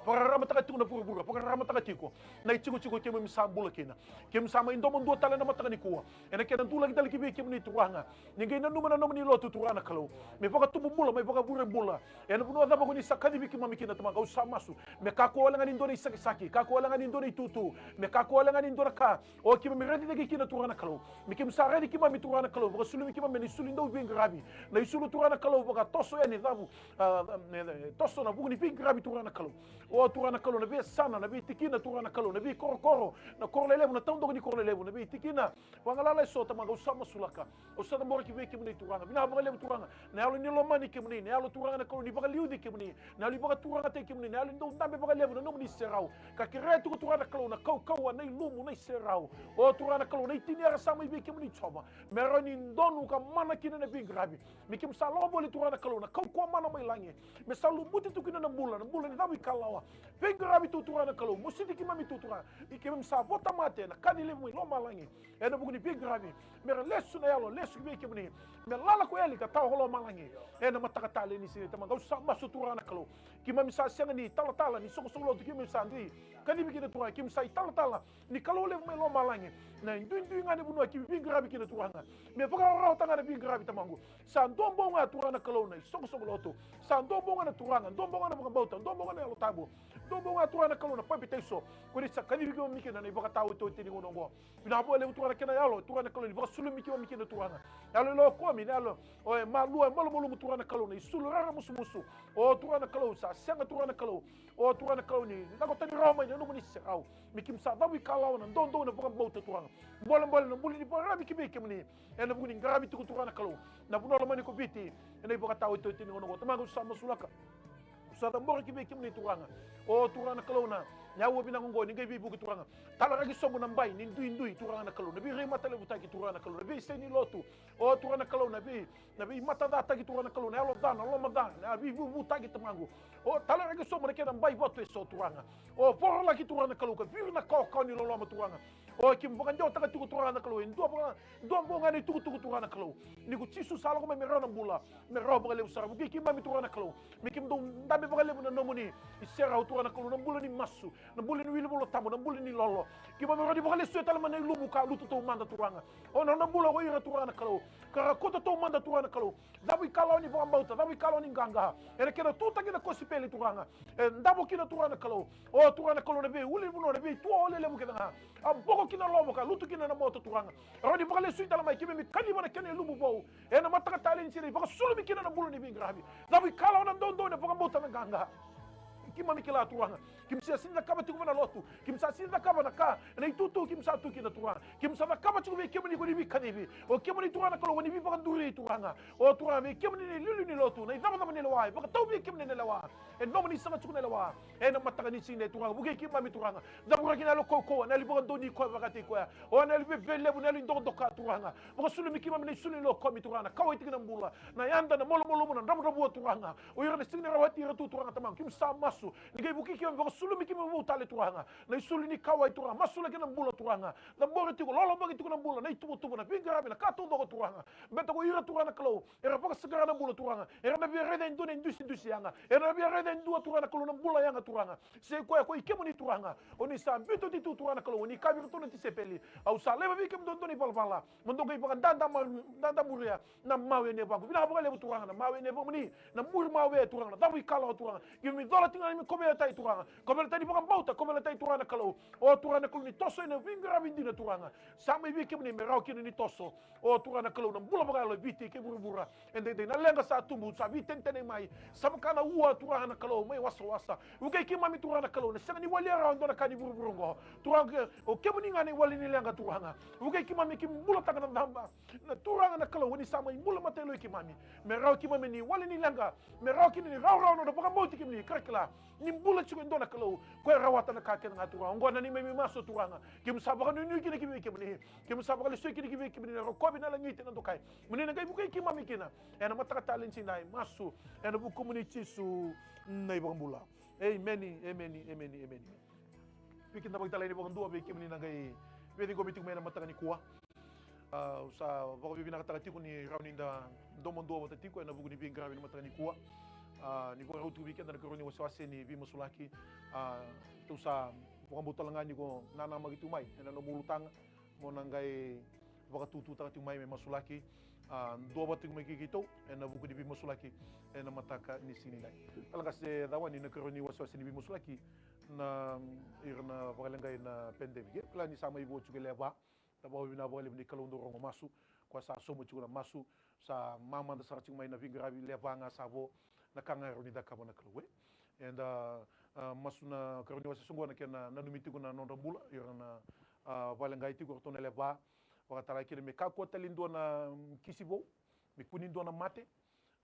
Vakararamataka tiko na vuravura, vakararamataka tiko na itikotiko keimami sa bula kina. Keimami sa mai domodua tale na mataka nikua. Ena kena dulaki tale ki vei kemuni Turaga. Ni qai nanuma na nomuni lotu Turaga na Kalou. Me vakatubu bula, me vakavure bula. Ena vanua cava ko ni sa kacivi keimami kina Tamaqu, au sa masu. Me kakua wale ga ni dua na isakisaki, kakua wale ga ni dua na itutu. Me kakua wale ga ni dua na ka. O keimami raici cake kina Turaga na Kalou. Me keimami sa raici keimami Turaga na Kalou. Vakasulumi keimami ena isulu ni dauveiqaravi. Na isulu Turaga na Kalou vakatoso yani cavu. A, e, e, toso na vuku ni veiqaravi Turaga na Kalou. O Turaga na Kalou, na veiyasana, na veitikina Turaga na Kalou, na veikorokoro, na koro lelevu, na taudaku ni koro lelevu, na veitikina vagalala eso Tamaqu, au sa masulaka. Au sa cabora ki vei kemuni Turaga. Vinaka vakalevu Turaga. Na yalo ni lomani kemuni, na yalo Turaga na Kalou ni vakaliuci kemuni, na yalo ni vakaturagataki kemuni, na yalo ni dau dabe vakalevu na nomuni serau. Ka kerea tiko Turaga na Kalou na kaukauwa, na ilumu, na iserau. O Turaga na Kalou, na itini era sa mai vei kemuni Jiova. Me rawa ni donu ka mana kina na veiqaravi. Me keimami sa lako voli Turaga na Kalou na kaukauwa mana mai lagi. Me sa lumuti tu kina na bula, na bula ni cavuikalawa. Veiqaravi tu Turaga na Kalou, mositi keimami tu Turaga. Ni keimami sa vota mate na kaci levu mai lomalagi ena vuku ni veiqaravi. Me ra lesu na yalo, lesu ki vei kemuni. Me lala ko eli ka tawa ko lomalagi. Ena mataka talei ni siga, Tamaqu, au sa masu Turaga na Kalou. Keimami sa sega ni talatala ni soqosoqo lotu, keimami sa dui kacivi kina Turaga, keimami sa italatala ni Kalou levu mai lomalagi. Na iduidui ga ni vanua keimami veiqaravi kina Turaga, me vakararawataka ga na veiqaravi, Tamaqu. Sa dua bau ga Turaga na Kalou na isoqosoqo lotu. Sa dua bau ga na Turaga, dua bau ga na vakabauta, dua bau ga na Yalo Tabu, dua bau ga Turaga na Kalou na papitaiso. Ko ni sa kacivi keimami kina na ivakataotioti ni gauna oqo. Vinaka vakalevu Turaga na kena yalo, Turaga na Kalou, ni vakasulumi keimami kina Turaga. Yalo e lokomi, na yalo o e malua, e malumalumu Turaga na Kalou, na isulu raramusumusu. O Turaga na Kalou, sa sega Turaga na Kalou. O Turaga na Kalou, ni lako tani rawa mai na nomuni serau. Me keimami sa cavuikalawa na dodonu, na vakabauta Turaga. Bolebole na bula ni vakararavi ki vei kemuni. Ena vuku ni qaravi tiko Turaga na Kalou na vanua lomani ko Viti ena ivakataotioti ni gauna oqo. Tamaqu, au sa masulaka, au sa cabora ki vei kemuni Turaga. O Turaga na Kalou, na, na aua vinaka oqo ni qai veivuke Turaga. Talaraki sobu na bai ni duidui Turaga na Kalou, na veiraimatalevutaki Turaga na Kalou, na veisei ni lotu. O Turaga na Kalou, na vei, na veimatacataki Turaga na Kalou, na yalo ca, na loma ca, na veivuvutaki Tamaqu. O talaraki sobu na kena bai vatu eso Turaga. O vorolaki Turaga na Kalou ka viri na kawakawa ni loloma Turaga. O keimami vakadewataka tiko Turaga na Kalou e dua vaka, dua bau ga na itukutuku Turaga na Kalou. Ni ko Jisu sa lako mai me rawa na bula, me rawa vakalevu sara. Vukei keimami Turaga na Kalou, me keimami dau dabe vakalevu na nomuni iserau Turaga na Kalou, na bula ni masu, na bula ni wili Vola Tabu, na bula ni lolo. Keimami rawa ni vakalesuya tale mai na ilumu ka lutu taumada Turaga. O na nona bula ko ira Turaga na Kalou, ka ra kauta taumada Turaga na Kalou. Cavuikalawa ni vakabauta, cavuikalawa ni qaqa ena kena tutaki na kosipeli Turaga. E davo kina Turaga na Kalou, o Turaga na Kalou, na veiulunivanua, na veituawa lelevu kece ga. A boko kina lovo ka lutu kina na moto Turaga. Rawa ni vakalesui tale mai, keimami kaciva na kena ilumu vou ena mataka talei ni siga, vakasulumi kina na bula ni veiqaravi. Cavuikalawa na dodonu, na vakabauta, na qaqa. Keimami kila Turaga, keimami sa sega ni cakava tiko va na lotu, keimami sa sega ni cakava na ka, na itutu keimami sa tu kina Turaga. Keimami sa cakava tiko vei kemuni ko ni veikacivi. O kemuni Turaga na Kalou, ko ni veivakaduri Turaga. O Turaga, vei kemuni na iliuliu ni lotu, na icavacava ni lewa, e vakatau vei kemuni na lewa. E nomuni sega tiko na lewa ena mataka ni siga Turaga. Vukei keimami Turaga. Cavuraki na yalo kaukauwa, na yalo vakadonui koya vakataki koya. O na yalo veve levu, na yalo idokadoka Turaga. Vakasulumi keimami na isulu ni lokomi Turaga, na kauwai tiko na bula, na yada, na malumalumu, na dravudravua Turaga. O ira na sega ni rawati ira tu Turaga Tamaqu, keimami sa masu ni qai vukei keimami, vakasulumi keimami vou tale Turaga. Na isulu ni kauwai Turaga, masulaki na bula Turaga. Cabora tiko, lolovaki tiko na bula, na ituvatuva, na veiqaravi, na ka taucoko Turaga. Beta ko ira Turaga na Kalou era vakasaqara na bula Turaga, era na via raica e dua na idusidusi yaga, era na via raica e dua Turaga na Kalou na bula yaga Turaga. Se koya ko i kemuni Turaga, o ni sa biuta oti tu Turaga na Kalou, o ni kaya vei iratou na tisaipeli, au sa laiva vei kemudou e dua na ivalavala, mo dou qai vakadadamuria na mawe ni yavaqu. Vinaka vakalevu Turaga na mawe ni yavamuni, na muri mawe Turaga, na cavuikalawa Turaga. Keimami cola tiko ga, keimami koveta Turaga, koveta ni vakabauta, koveta Turaga na Kalou. O Turaga na Kalou, ni toso ena veiqaravi dina Turaga. Sa mai vei kemuni me rawa kina ni toso, o Turaga na Kalou, na bula vakayalo e Viti kei vuravura edaidai. Na leqa sa tubu, sa veiteniteni mai, sa vaka na ua Turaga na Kalou mai wasawasa. Vukei keimami Turaga na Kalou, na sega ni walia rawa e dua na ka ni vuravura oqo. Turaga, o kemuni ga na iwali ni leqa Turaga. Vukei keimami, keimami bulataka na caba. Na Turaga na Kalou, o ni sa mai bula matailoa i keimami. Me rawa keimami ni wali ni leqa, me rawa kina ni rawarawa na nodra vakabauti kemuni, ka ra kila ni bula tiko e dua na Kalou ko e rawata na ka kece ga Turaga. Oqo na neimami masu Turaga, keimami sa vakanuinui kina ki vei kemuni, keimami sa vakalesui kina ki vei kemuni na rokovi, na lagiti, na dokai. Mo ni na qai vukei keimami kina ena mataka talei ni siga, masu ena vukumuni Jisu na iVakabula. Emeni, emeni, emeni, emeni. Vei keda vakatalai ni vakadua, vei kemuni na qai veicoqomi tiko mai ena mataka nikua. A, au sa vakavinavinakataka tiko ni rawa ni da domodomo vata tiko ena vuku ni veiqaravi ena mataka nikua. A, ni vakarau tiko vei keda na ikarua ni wasewase ni veimasulaki. A, tou sa vakabauta tale ga ni ko nanamaki tiko mai ena nomu ulutaga, mo na qai vakatututaka tiko mai me masulaki. A, duavata tiko mai kei keitou ena vuku ni veimasulaki ena mataka ni siga nidai. Kalougata, e cava ni na ikarua ni wasewase ni veimasulaki, na, ira na vakaleqai na pandemic. E kila ni sa mai vo tiko e lewe va. Da vakavinavinaka vakalevu ni Kalou dau rogo masu, koya sa sauma tiko na masu, sa mamada sara tiko mai na veiqaravi lewe va ga sa vo, na ka ga e rawa ni cakava na Kalou, e. Eda, a, masu na ikarua ni wasewase oqo na kena nanumi tiko na nodra bula ira na, a, vakaleqai tiko, ratou na lewe va. Vakatale kina me kakua tale e dua na, mm, kisi vou, me kua ni dua na mate,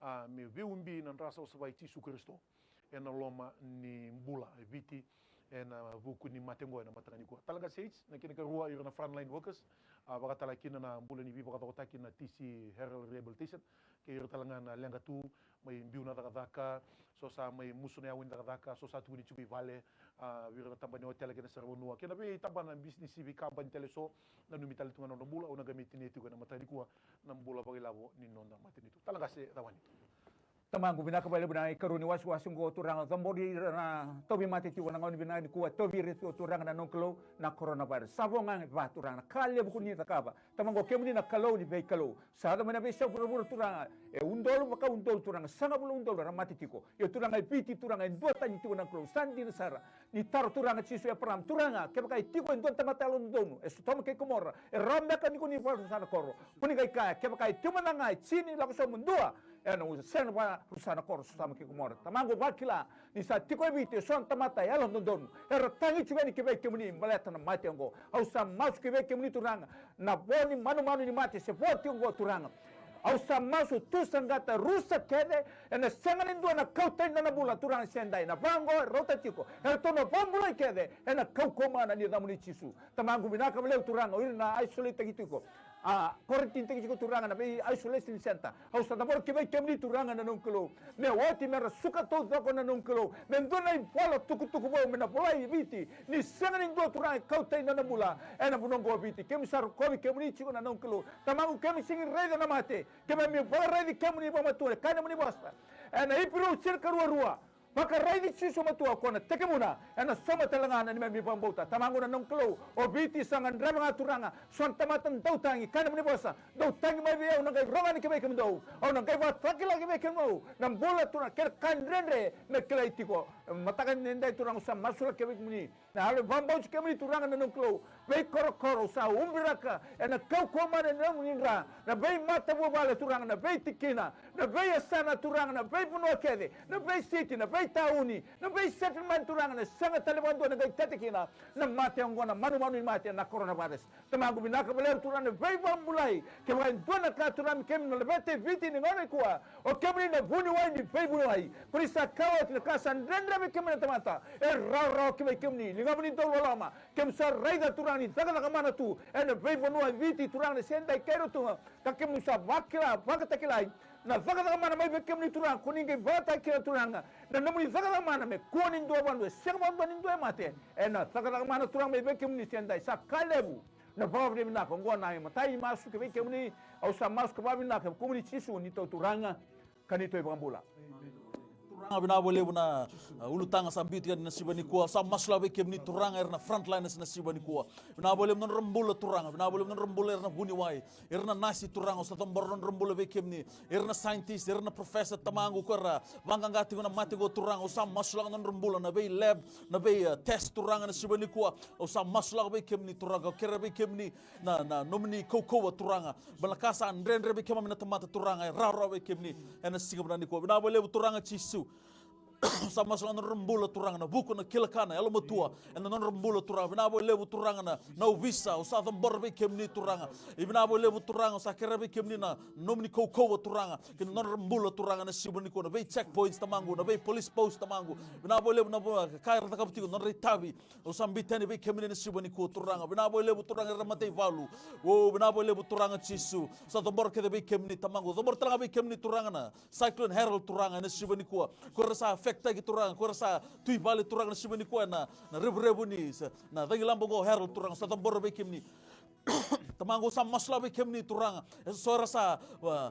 a, me veiubi na dra savasava i Jisu Karisito ena loma ni bula e Viti ena vuku ni mate oqo ena mataka nikua. Kalougata, na kena ikarua, ira na frontline workers, a, vakatale kina na bula ni veivakacokotaki na T C Herald Rehabilitation, kei ira tale ga na leqa tu, mai biu na cakacaka, so sa mai musu na yawa ni cakacaka, so sa tukuni tiko i vale, A, vei ira na tabana ni otela kei na saravanua kei na veitabana bisinisi, veikabani tale eso. Nanumi tale tu ga na nodra bula, au na qai mai tinia tiko ena mataka nikua na bula vakailavo ni noda matanitu. Tala qase, cava ni? Tamaqu, vinaka vakalevu na ikarua ni wasewase oqo, Turaga. Cabori ira na tauvimate tiko na gauna vinaka nikua, tauvi ira tiko, Turaga, na noqu Kalou, na coronavirus. Sa vo ga e va, Turaga, na ka levu ko ni cakava. Tamaqu, o kemuni na Kalou ni veikalou. Sa yaco mai na veiyasai vuravura, Turaga, e udolu vakaudolu, Turaga, sagavulu na udolu era mate tiko. Io, Turaga, e Viti, Turaga, e duatani tiko, na Kalou. Sa dina sara. Ni taro, Turaga Jisu, Eparama, Turaga, kevaka e tiko e dua na tamata yalododonu, e Sotoma kei Komora, e rawa beka ni ko ni vakarusa na koro? Ko ni qai kaya, kevaka e tiko mada ga e tini, lako sobu, dua, ena sega ni vakarusa na koro o Sotoma kei Komora. Tamaqu, vakila ni sa tiko e Viti eso na tamata yalododonu era tagi tiko yani ki vei kemuni baleta na mate oqo. Au sa masu ki vei kemuni, Turaga, na vo ni manumanu ni mate se vo tiko oqo, Turaga. Au sa masu, tu, saqata, rusa kece, ena sega ni dua na kauta e dua na bula, Turaga, se dai. Na va oqo e rauta tiko, eratou na vakabulai kece ena kaukauwa mana ni yacamuni, Jisu. Tamaqu, vinaka vakalevu, Turaga, o ira na isolate-taki tiko, a, quarantine-taki tiko, Turaga, na vei isolation center. Au sa cabora ki vei kemuni, Turaga, na noqu Kalou, me oti me ra suka taucoko, na noqu Kalou, me dua na ivola tukutuku vou me na volai e Viti, ni sega ni dua, Turaga, e kauta e dua na bula ena vanua oqo o Viti. Keimami sa rokovi kemuni tiko, na noqu Kalou. Tamaqu, keimami sega ni raica na mate, keimami vakaraici kemuni vakamatua. E kaya na nomuni vosa ena Iperiu tinikarua, rua: Vakaraici Jisu matua, o koya na tekivuna, ena sauma tale ga na neimami vakabauta. Tamaqu, na noqu Kalou, o Viti sa gadreva ga, Turaga, so na tamata dau tagi. Kaya na nomuni vosa: Dou tagi mai vei au, au na qai rogo yani ki vei kemudou, au na qai vakatakila ki vei kemudou na bula, Turaga, kei na ka dredre me kilai tiko. Mataka ni dai, Turaga, au sa masulaka ki vei kemuni na yalo vakabauti kemuni, Turaga, na noqu Kalou. Veikorokoro sa ubiraka ena kaukauwa mana ni nomuni dra, na veimatavuvale, Turaga, na veitikina, na veiyasana, Turaga, na veivanua kece, na veisiti, na veitauni, na veisettlement, Turaga, na sega tale vakadua na qai tete kina na mate oqo, na manumanu ni mate, na coronavirus. Tamaqu, vinaka vakalevu, Turaga, na veivakabulai. Kevaka e dua na ka, Turaga, me keimami na laveta e Viti ni gauna nikua, o kemuni na vuniwai ni veivuniwai. Ko ni sa kaya oti, na ka sa dredre vei kemuni na tamata e rawarawa ki vei kemuni. Ligamuni dau loloma, keimami sa raica, Turaga, ni cakacaka mana tu ena veivanua e Viti, Turaga, na se dai kei Rotuma. Ka keimami sa vakila, vakatakilai na cakacaka mana mai vei kemuni, Turaga. Ko ni qai vakataki kina, Turaga, na nomuni cakacaka mana me kua ni dua vakadua, e sega vakadua ni dua e mate ena cakacaka mana, Turaga, mai vei kemuni se dai. Sa ka levu na vakavinavinaka. Oqo na imatai ni masu ki vei kemuni. Au sa masu ka vakavinaka ena vukumuni, Jisu, neitou Turaga ka neitou iVakabula. Turaga, vinaka vakalevu na, uh, ulutaga sa biuti yani na siga nikua. Sa masulaka vei kemuni, Turaga, era na frontliners na siga nikua. Vinaka vakalevu na nodra bula, Turaga. Vinaka vakalevu na nodra bula era na vuniwai, era na nasi, Turaga. Au sa cabora na nodra bula vei kemuni. Era na scientist, era na professor, Tamaqu, ko era vaqaqa tiko na mate qo, Turaga. Au sa masulaka na nodra bula, na vei lab, na vei, uh, test, Turaga, na siga nikua. Au sa masulaka vei kemuni, Turaga. Au kerea vei kemuni na, na nomuni kaukauwa, Turaga. Baleta na ka sa dredre vei keimami na tamata, Turaga, e rawarawa vei kemuni ena siga vinaka nikua. Vinaka vakalevu, Turaga Jisu. Sa masulaka na nodra bula, Turaga, na vuku, na kila ka, na yalomatua ena nodra bula, Turaga. Vinaka vakalevu, Turaga, na, na ovisa. Au sa cabora vei kemuni, Turaga. Ia vinaka vakalevu, Turaga, au sa kerea vei kemuni na nomuni kaukauwa, Turaga, ki na nodra bula, Turaga, na siga nikua. Na vei checkpoints, Tamaqu, na vei police post, Tamaqu. Vinaka vakalevu na vu-, ka era cakava tiko, nodra itavi. Au sa biuta yani vei kemuni na siga nikua, Turaga. Vinaka vakalevu, Turaga, era na mataivalu. O, vinaka vakalevu, Turaga Jisu. Sa cabora kece vei kemuni, Tamaqu. Cabora tale ga vei kemuni, Turaga, na Cyclone Harold, Turaga, ena siga nikua. Ko era sa affect-taki, Turaga. Ko era sa tu i vale, Turaga, na siga nikua, na, na revurevu ni, sa, na cagilaba qo, Harold, Turaga. Sa cabora vei kemuni. Tamaqu, sa masulaka vei kemuni, Turaga. E so era sa, uh,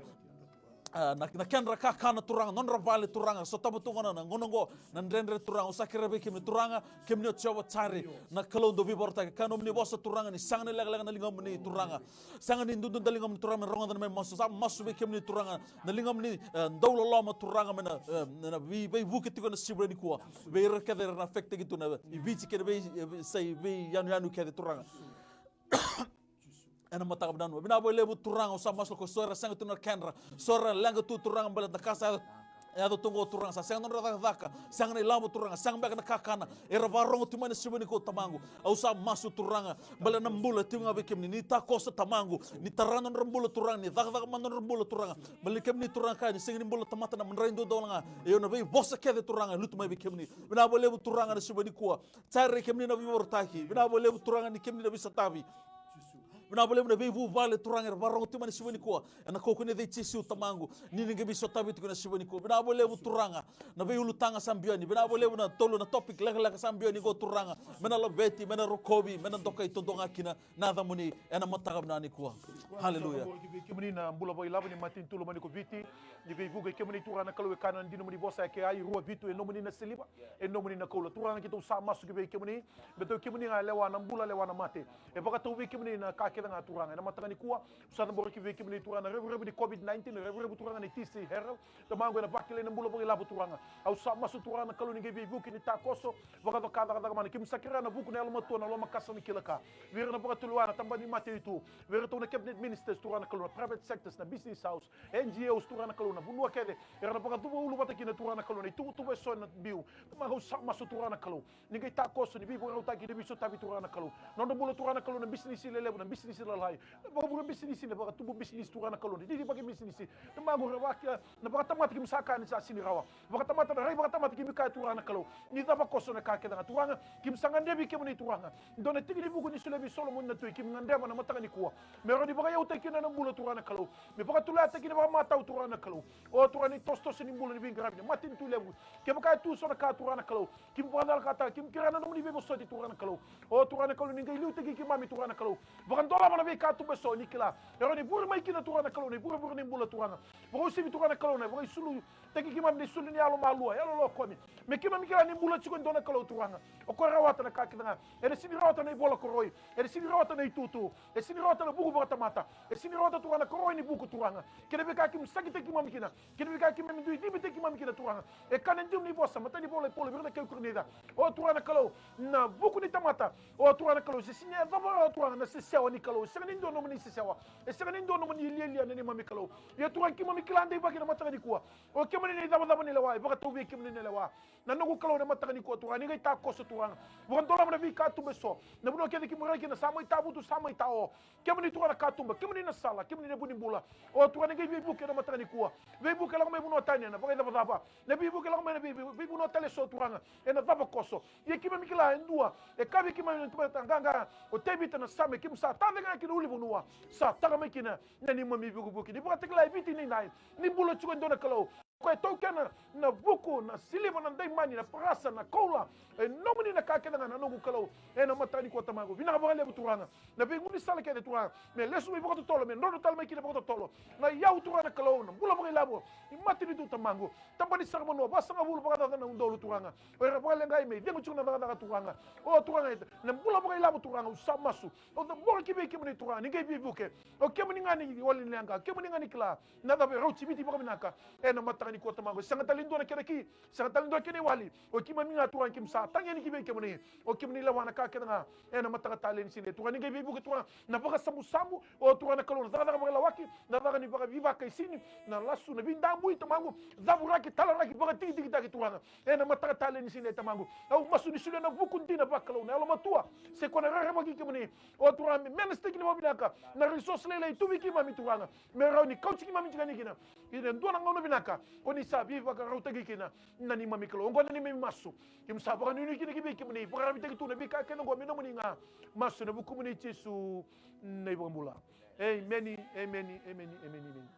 a, na, na kedra kakana, Turaga, nodra vale, Turaga. Sotava tu gona na gauna oqo na dredre, Turaga. Au sa kerea vei kemuni, Turaga, kemuni o Jiova Jaire, na Kalou dau veivakarautaki. Kaya na nomuni vosa, Turaga, ni sega ni lekaleka na ligamuni, Turaga. Sega ni dududa na ligamuni, Turaga, me rogoca na neimami masu. Sa masu vei kemuni, Turaga, na ligamuni, e, dau loloma, Turaga, me na, e, na, na vei, veivuke tiko ena siga nikua. Vei ira kece era na affect-taki tu na, i Viti kei na vei, e, vei, sa i veiyanuyanu kece, Turaga. Ena mataka vinaka. Vinaka vakalevu, Turaga, au sa masu, ko so era sega tu na kedra, so era leqa tu, Turaga, baleta na ka sa yaco tu qo, Turaga. Sa sega na nodra cakacaka, sega na ilavo, Turaga, sega beka na kakana. Era vakarogo tu mai na siga nikua, Tamaqu. Au sa masu, Turaga, baleta na bula tiko ga vei kemuni. Ni takoso, Tamaqu, ni tara na nodra bula, Turaga, ni cakacaka mada na nodra bula, Turaga. Baleta ni kemuni, Turaga, kaya ni sega ni bula tamata na madrai duadua ga. Io, na veivosa kece, Turaga, e lutu mai vei kemuni. Vinaka vakalevu, Turaga, na siga nikua. Jaire, kemuni na veivakarautaki. Vinaka vakalevu, Turaga, ni kemuni na veisotavi. Vinaka vakalevu na veivuvale Turaga era vakarogo tiko mai na siga nikua. Ena kaukaua ni yaca i Jisu Tamaqu. Ni ni qai veisotavi tiko na siga nikua. Vinaka vakalevu Turaga. Na veiulutaga sa biu yani. Vinaka vakalevu na tolu na topic lekaleka sa biu yani qo Turaga. Me na laveti, me na rokovi, me na dokai taudua ga kina na yacamuni ena mataka vinaka nikua. Haleluya. Kemuni na bula vakailavo ni matanitu lomani ko Viti. Ni veivuke kemuni Turaga na Kalou e kana na dinamuni vosa e ke ai rua vitu e nomuni na siliva, e nomuni na koula. Turaga keitou sa masu ki vei kemuni. Me tau kemuni ga lewa na bula lewa na mate. E vakatau vei kemuni na ka kece ga Turaga. Ena mataka nikua, au sa cabora ki vei kemuni Turaga na revurevu ni COVID nineteen, na revurevu Turaga ni T C Herald. Tamaqu ena vakilai na bula vakailavo Turaga. Au sa masu Turaga na Kalou ni qai veivuke ni takoso. Vakacaka cakacaka mana. Keimami sa kerea na vuku na yalomatua na lomakasa ni kila ka. Vei ira na vakatulewa na tabana ni matanitu. Vei iratou na cabinet ministers Turaga na Kalou na private sectors na business house. N G Os Turaga na Kalou na vanua kece. Era na vakacuva ulu vata kina Turaga na Kalou na ituvatuva eso ena biu. Tamaqu au sa masu Turaga na Kalou. Ni qai takoso ni veivakarautaki ni veisotavi Turaga na Kalou. Na nodra bula Turaga na Kalou na bisinisi lelevu na bisinisi lalai. Na vakavura bisinisi na vakatubu bisinisi Turaga na Kalou. Na didivaki bisinisi. Tamaqu ra vaka na vakatamata keimami sa kaya ni sa sini rawa. Vakatamata na rai vakatamata keimami kaya Turaga na Kalou. Ni cava koso na ka kece ga Turaga. Keimami sa gadrevi kemuni Turaga. Dua na tiki ni vuku ni solia vei Solomoni na tui keimami gadreva na mataka nikua. Me rawa ni vakayautaki kina na bula Turaga na Kalou. Me vakatuleataki kina vakamatau Turaga na Kalou. O Turaga ni tosotoso ni bula ni veiqaravi ni matanitu levu. Kevaka e tu so na ka Turaga na Kalou. Keimami vakacalakataka, keimami kerea na nomuni veivosoti Turaga na Kalou. O Turaga na Kalou ni qai liutaki keimami Turaga na Kalou. Vakadolava na veikatuba eso ni kila. E rawa ni vuri mai kina Turaga na Kalou, na ivurevure ni bula Turaga. Vakauasivi Turaga na Kalou, na vakaisulu. Taki keimami na isulu ni yalo malua, yalo lokomi. Me keimami kila ni bula tiko e dua na Kalou Turaga. O koya e rawata na ka kece ga. Ena sini rawata na ivola koroi. Ena sini rawata na itutu. E sini rawata na vuku vakatamata. E sini rawata Turaga na koroi ni vuku Turaga. Kei na veika keimami sakitaki keimami kina. Kei na veika keimami dui cibitaki keimami kina Turaga. E kaya na dina ni vosa, matai ni vola i Paula vei ira na kai Korinica. O Turaga na Kalou, na vuku ni tamata. O Turaga na Kalou, se sini yacova rawa Turaga na sesewa ni Kalou. E sega ni dua nomuni sesewa. E sega ni dua nomuni lialia na neimami Kalou. Ia Turaga keimami kila deivaki na mataka nikua. O kemuni na icavacava ni lewa, e vakatau vei kemuni na lewa. Na noqu Kalou na mataka nikua Turaga, ni qai takoso Turaga. Vakadolava na veikatuba eso. Na vanua kece keimami rai kina sa mai tavutu, sa mai tao. Kemuni Turaga na katuba, kemuni na sala, kemuni na vu ni bula. O Turaga ni qai veivuke na mataka nikua. Veivuke lako mai vanua tani ena vakaicavacava. Na veivuke lako mai na vei, vei, veivanua tale eso Turaga. Ena cava koso. Ia keimami kila e dua. E kaya vei keimami na tamata qaqa. O Tevita na Same keimami sa tacega kina uli vanua. Sa tara mai kina na neimami vukevuke. Ni vakatakila e Viti ni nai. Ni bula tiko e dua na Kalou. Koya e taukena na vuku, na siliva, na daimani, na parasa, na koula. E nomuni na ka kece ga na noqu Kalou. Ena mataka nikua Tamaqu. Vinaka vakalevu Turaga. Na veigaunisala kece Turaga. Me lesu mai vakatotolo, me drodro tale mai kina vakatotolo. Na iyau Turaga na Kalou, na bula vakailavo. Ni matanitu Tamaqu. Tabana ni saravanua, vasagavulu vakacaca na udolu Turaga. O ira vakaleqai me icegu tiko na cakacaka Turaga. O Turaga, na bula vakailavo Turaga, au sa masu. Au cabora ki vei kemuni Turaga, ni qai veivuke. O kemuni ga ni wali ni leqa, o kemuni ga ni kila. Na cava e rauti Viti vakavinaka. Ena mataka nikua Tamaqu. Sega tale ni dua na kena ki, sega tale ni dua na kena iwali. O keimami ga Turaga keimami sa tagi yani ki vei kemuni. O kemuni lewa na ka kece ga. Ena mataka talei ni siga. Turaga ni qai veivuke Turaga. Na vakasabusabu. O Turaga na Kalou na cakacaka vakalawaki. Na cakacaka ni vakaivakaisini. Na lasu, na veidabui Tamaqu. Cavuraki, talaraki, vakatikitikitaki Turaga. Ena mataka talei ni siga Tamaqu. Au masu ni solia na vuku dina vakalou. Na yalomatua. Se koya na rerevaki kemuni. O Turaga me, me na siteki ni vakavinaka. Na resource lailai tu vei keimami Turaga. Me rawa ni kauti keimami tiko yani kina. Ena dua na gauna vinaka. O ni sa veivakarautaki kina. Na neimami Kalou. Oqo na neimami masu. Keimami sa vakanuinui kina ki vei kemuni. Vakararavitaki tu na veika kece oqo me nomuni ga. Masu ena vukumuni Jisu na iVakabula. Emeni, emeni, emeni, emeni, emeni.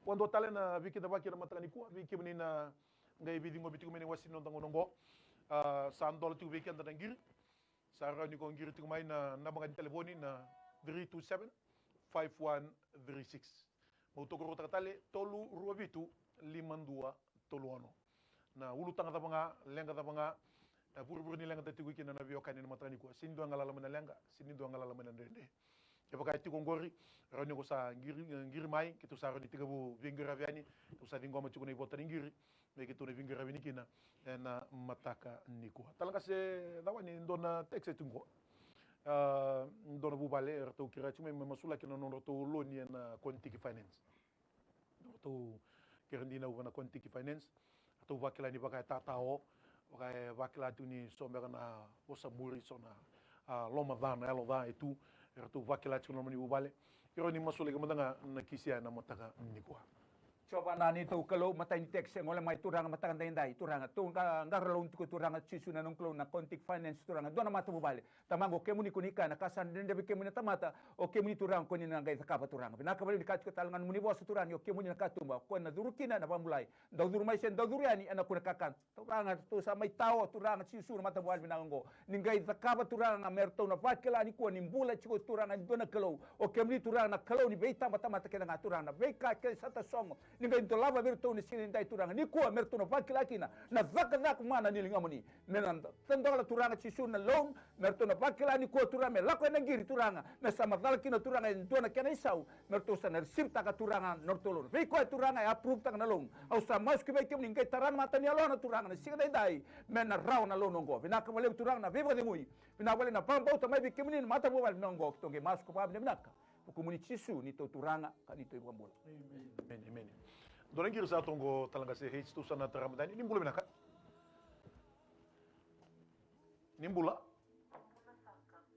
Ua dua tale na veikidavaki ena mataka nikua. Vei kemuni na qai veiciqomi tiko mai na iwase ni noda gauna oqo. A, sa dola tiko vei keda na qiri. Sa rawa ni ko qiri tiko mai na naba ga ni talevoni na three two seven, five one three six. Meu tokarautaka tale, tolu rua vitu, lima dua tolu ono. Na ulutaga cava ga, leqa cava ga, na vurevure ni leqa da tiko kina na veiwekani ena mataka nikua. Sega ni dua galala mai na leqa, sega ni dua galala mai na dredre. Kevaka e tiko oqori, rawa ni ko sa qiri, qiri mai, keitou sa rawa ni tekivu veiqaravi yani, keitou sa ciqoma tiko na ivota ni qiri, me keitou na veiqaravi yani kina, ena mataka nikua. Talega se cava ni dua na text e tu qo. A, dua na vuvale, eratou kerea tiko mai, me masulaki na nodratou loan ena Kontiki Finance. Eratou kerea dinau vua na Kontiki Finance. Eratou vakila ni vaka e tatao, vaka e vakila tu ni so beka na vosa muri, so na, a, loma ca, na yalo ca e tu. Eratou vakila tiko na nomuni vuvale. Kerea ni masulaki mada ga na kisi ya ena mataka nikua. Jiova na neitou Kalou, matai ni text e gole mai Turaga, mataka daidai Turaga. Tou qa-, qara lou tiko Turaga Jisu na noqu Kalou, na Contic Finance Turaga. Dua na matavuvale. Tamaqu, o kemuni ko ni kaya na ka sa dredre vei kemuni na tamata, o kemuni Turaga ko ni na qai cakava Turaga. Vinaka vakalevu ni ka tiko tale ga na nomuni vosa Turaga, ni o kemuni na katuba, o koya na curu kina na vakabulai. Dau curu mai se dau curu yani, ena kune kakana. Turaga, tou sa mai tao Turaga Jisu na matavuvale vinaka oqo. Ni qai cakava Turaga me ratou na vakila nikua ni bula tiko Turaga e dua na Kalou. O kemuni Turaga na Kalou ni veitabatamata kece ga Turaga, na veika kece sa tasogo. Ni qai dolava vei ratou na siga nidai Turaga. Nikua me ratou na vakila kina na cakacaka mana ni ligamuni. Me na tadola Turaga Jisu na loan, me ratou na vakila nikua Turaga me lako ena qiri Turaga. Me sa macala kina Turaga e dua na kena isau. Me ratou sa na risivitaka Turaga na nodratou loan. Vei koya Turaga e approvetaka na loan. Au sa masu ki vei kemuni qai tara na mata ni yalona Turaga na siga daidai. Me na rawa na loan oqo. Vinaka vakalevu Turaga na veivakacegui. Vinaka vakalevu na vakabauta mai vei kemuni na matavuvale vinaka oqo. Keitou qai masu ka vakavinavinaka. Vukumuni Jisu neitou Turaga ka neitou iVakabula. Emeni, emeni. Dua na qiri sa toqo Talaqase H, tou sa na tara mada yani. Ni bula vinaka. Ni bula.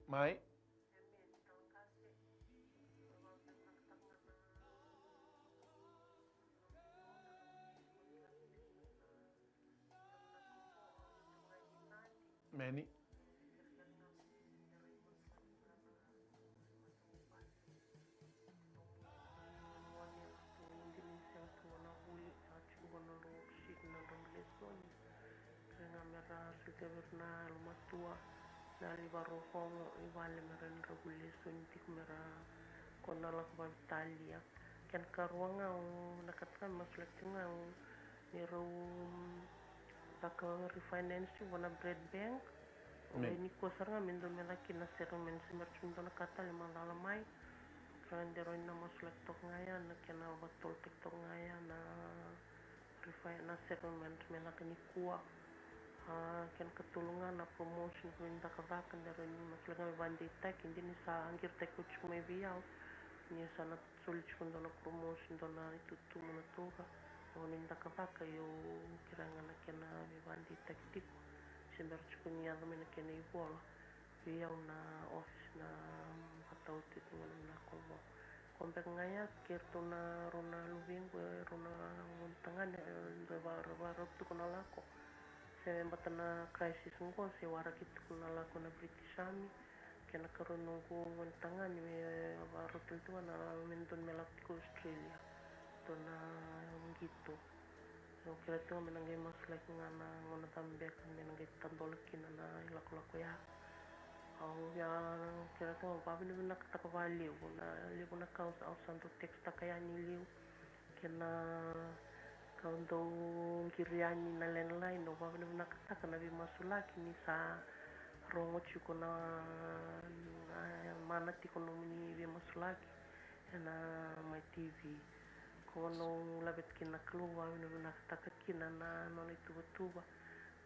Mai. Meni. Kere ga me ra sotava na yalomatua na yalo i vale me ra ni ra vuli lesoni tiko me ra ko na lako vavitalia. Kena karua ga au vinakata ga me masulaki tiko ga au ni rau lako refinance vua na Bread Bank. Amen. Ni kua sara ga me dau me caka kina na settlement se me ra tiko me dau na ka tale macala mai. Kere ga de rau ni na masulaki toka ga ya na kena vakatolotaki toka ga ya na refi-, na settlement me caka nikua. A, kena katolu ga na promotion ko ni cakacaka, de rau ni masulaki ga me vakadeitaki, de ni sa qiritaki oti tiko mai vei au ni sa na soli tiko dua na promotion, dua na itutu mo na toka. Au ni cakacaka, io, kere ga na kena me vakadeitaki tiko se bera tiko ni yaco mai na kena ivola. Vei au na office na vakatau tiko na vinaka oqo. Ko beka ga ya, kei ratou na rau na luvequ, e rau na gone tagane, e dua e va-, vakarau tiko na lako. Se me bata na crisis oqo, se waraki tiko na lako na British Army. Kei na karua noqu gone tagane, me vakarau tale tiko na me dua me lako tiko Australia. Dua na qito. Au kere tiko me na qai masulaki ga na gauna cava beka me na qai tadola kina na ilakolako ya. Au via kere tiko, au vavinavinakataka vakalevu na levu na ka au sa dau texttaka yani e liu. Kei na ka au dau qiri yani na landline, au vavinavinakataka na veimasulaki ni sa rogo tiko na, na mana tiko nomuni veimasulaki ena Mai T V. Ko na au laveta kina na Kalou, vavinavinakataka kina na nona ituvatuva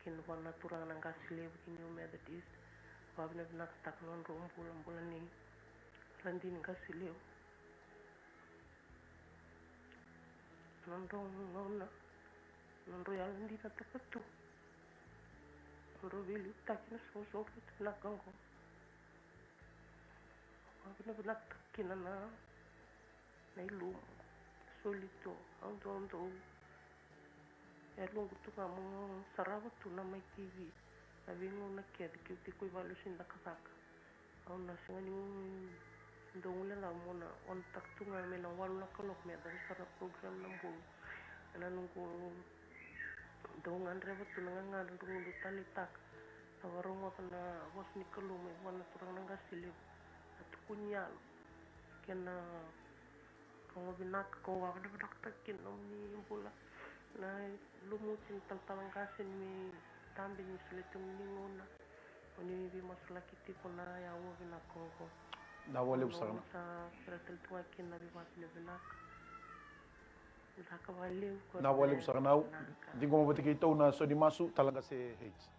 kina vua na turaga na Qase Levu ki New Methodist. Vavinavinakataka na nodrau bula, bula ni Radini Qase Levu. Nodrau gauna, nodrau yalodinataka tu, nodrau veiliutaki na soqosoqo vinaka oqo. Vavinavinakataka kina na, na ilumu, soli tu, au dau, dau, e luqu tu ga mo sarava tu na Mai T V, na veigauna kece keu tiko i vale au se cakacaka. Au na sega ni dau guilecava mo na on-taka tu ga mai na walu na kaloko me yacova sara na program na bulu. Ena noqu dau gadreva tu na gagadre, noqu dau taleitaka na vakarogoca na vosa ni Kalou mai vua na turaga na Qase Levu, na tukuni yalo kei na rogo vinaka. Ko vavinavinakataka kina nomuni bula na lumuti na talatala qase ni dabe ni solia tiko ni gauna. O ni veimasulaki tiko na yaua vinaka oqo. Na vakalevu sara na. Sa kere tale tu ga kina na veivakavinavinaka. Vinaka vakalevu. Na vakalevu sara na au. Vinaka. Ciqoma vata keitou na so ni masu, Talaqase H.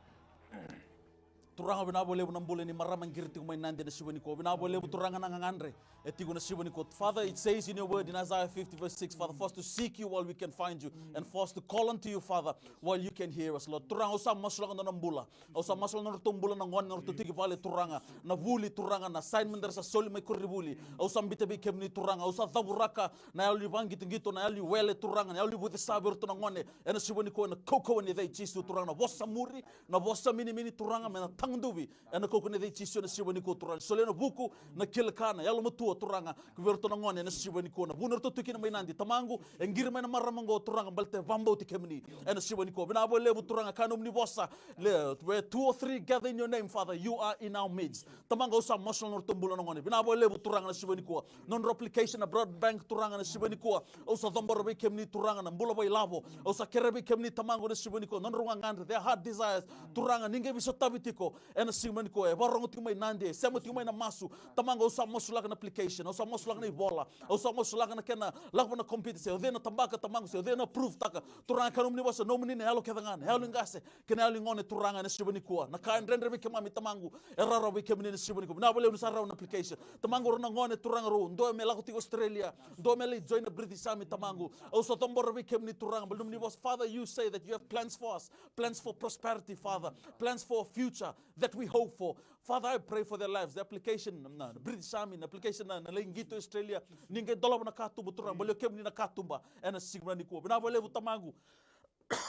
Turaga, vinaka vakalevu na bula ni marama qiri tiko mai Nadi ena siga nikua. Vinaka vakalevu Turaga na gagadre e tiko ena siga nikua. Father, it says in your word in Isaiah fifty verse six, Father, for us to seek you while we can find you, and for us to call unto you, Father, while you can hear us, Lord. Turaga, au sa masulaka na nona bula. Au sa masulaka na nodratou bula na gone, na nodratou tiko i vale, Turaga. Na vuli, Turaga, na assignment era sa soli mai koronivuli. Au sa biuta vei kemuni, Turaga. Au sa cavuraka na yalo ni vaqitoqito, na yalo ni wele, Turaga, na yalo ni vucesa vei iratou na gone ena siga nikua, ena kaukauwa ni yaca i Jisu, Turaga. Na vosa muri, na vosa minimini, Turaga, me na taguduvi ena kaukauwa ni yaca i Jisu ena siga nikua, Turaga. Solia na vuku, na kila ka, na yalomatua, Turaga, vei iratou na gone ena siga nikua. Na vanua eratou tu kina mai Nadi, Tamaqu, e qiri mai na marama oqo, Turaga, baleta e vakabauti kemuni ena siga nikua. Vinaka vakalevu, Turaga, kaya na nomuni vosa, le, where two or three gather in your name, Father, you are in our midst. Tamaqu, au sa masulaka na nodratou bula na gone. Vinaka vakalevu, Turaga, na siga nikua. Nodrau application na blood bank, Turaga, na siga nikua. Au sa cabora vei kemuni, Turaga, na bula vakailavo. Au sa kerea vei kemuni, Tamaqu, na siga nikua. Nodrau gagadre, their heart desires, Turaga, ni qai veisotavi tiko ena siga nikua. E vakarorogo tiko mai Nadi, e sema tiko mai na masu. Tamaqu, au sa masulaka na application, au sa masulaka na ivola, au sa masulaka na kena lako na computer, se o cei na tabaka, Tamaqu, se o cei na approve-taka. Turaga, kaya na nomuni vosa, nomuni na yalo kece ga, na yalo ni qase kei na yalo ni gone, Turaga, ena siga nikua. Na ka e dredre vei keimami, Tamaqu, e rawarawa vei kemuni ena siga nikua. Vinaka vakalevu ni sa rawa na application. Tamaqu, rau na gone, Turaga, rau dua me lako tiko Australia, dua me lai join na British Army, Tamaqu. Au sa cabora vei kemuni, Turaga, baleta na nomuni vosa, Father, you say that you have plans for us, plans for prosperity, Father, plans for a future that we hope for. Father, I pray for their lives, the application na, na British Army, na application na, na lai qito Australia. Ni qai dolava na katuba, Turaga, baleta o kemuni na katuba ena siga nikua. Vinaka vakalevu, Tamaqu,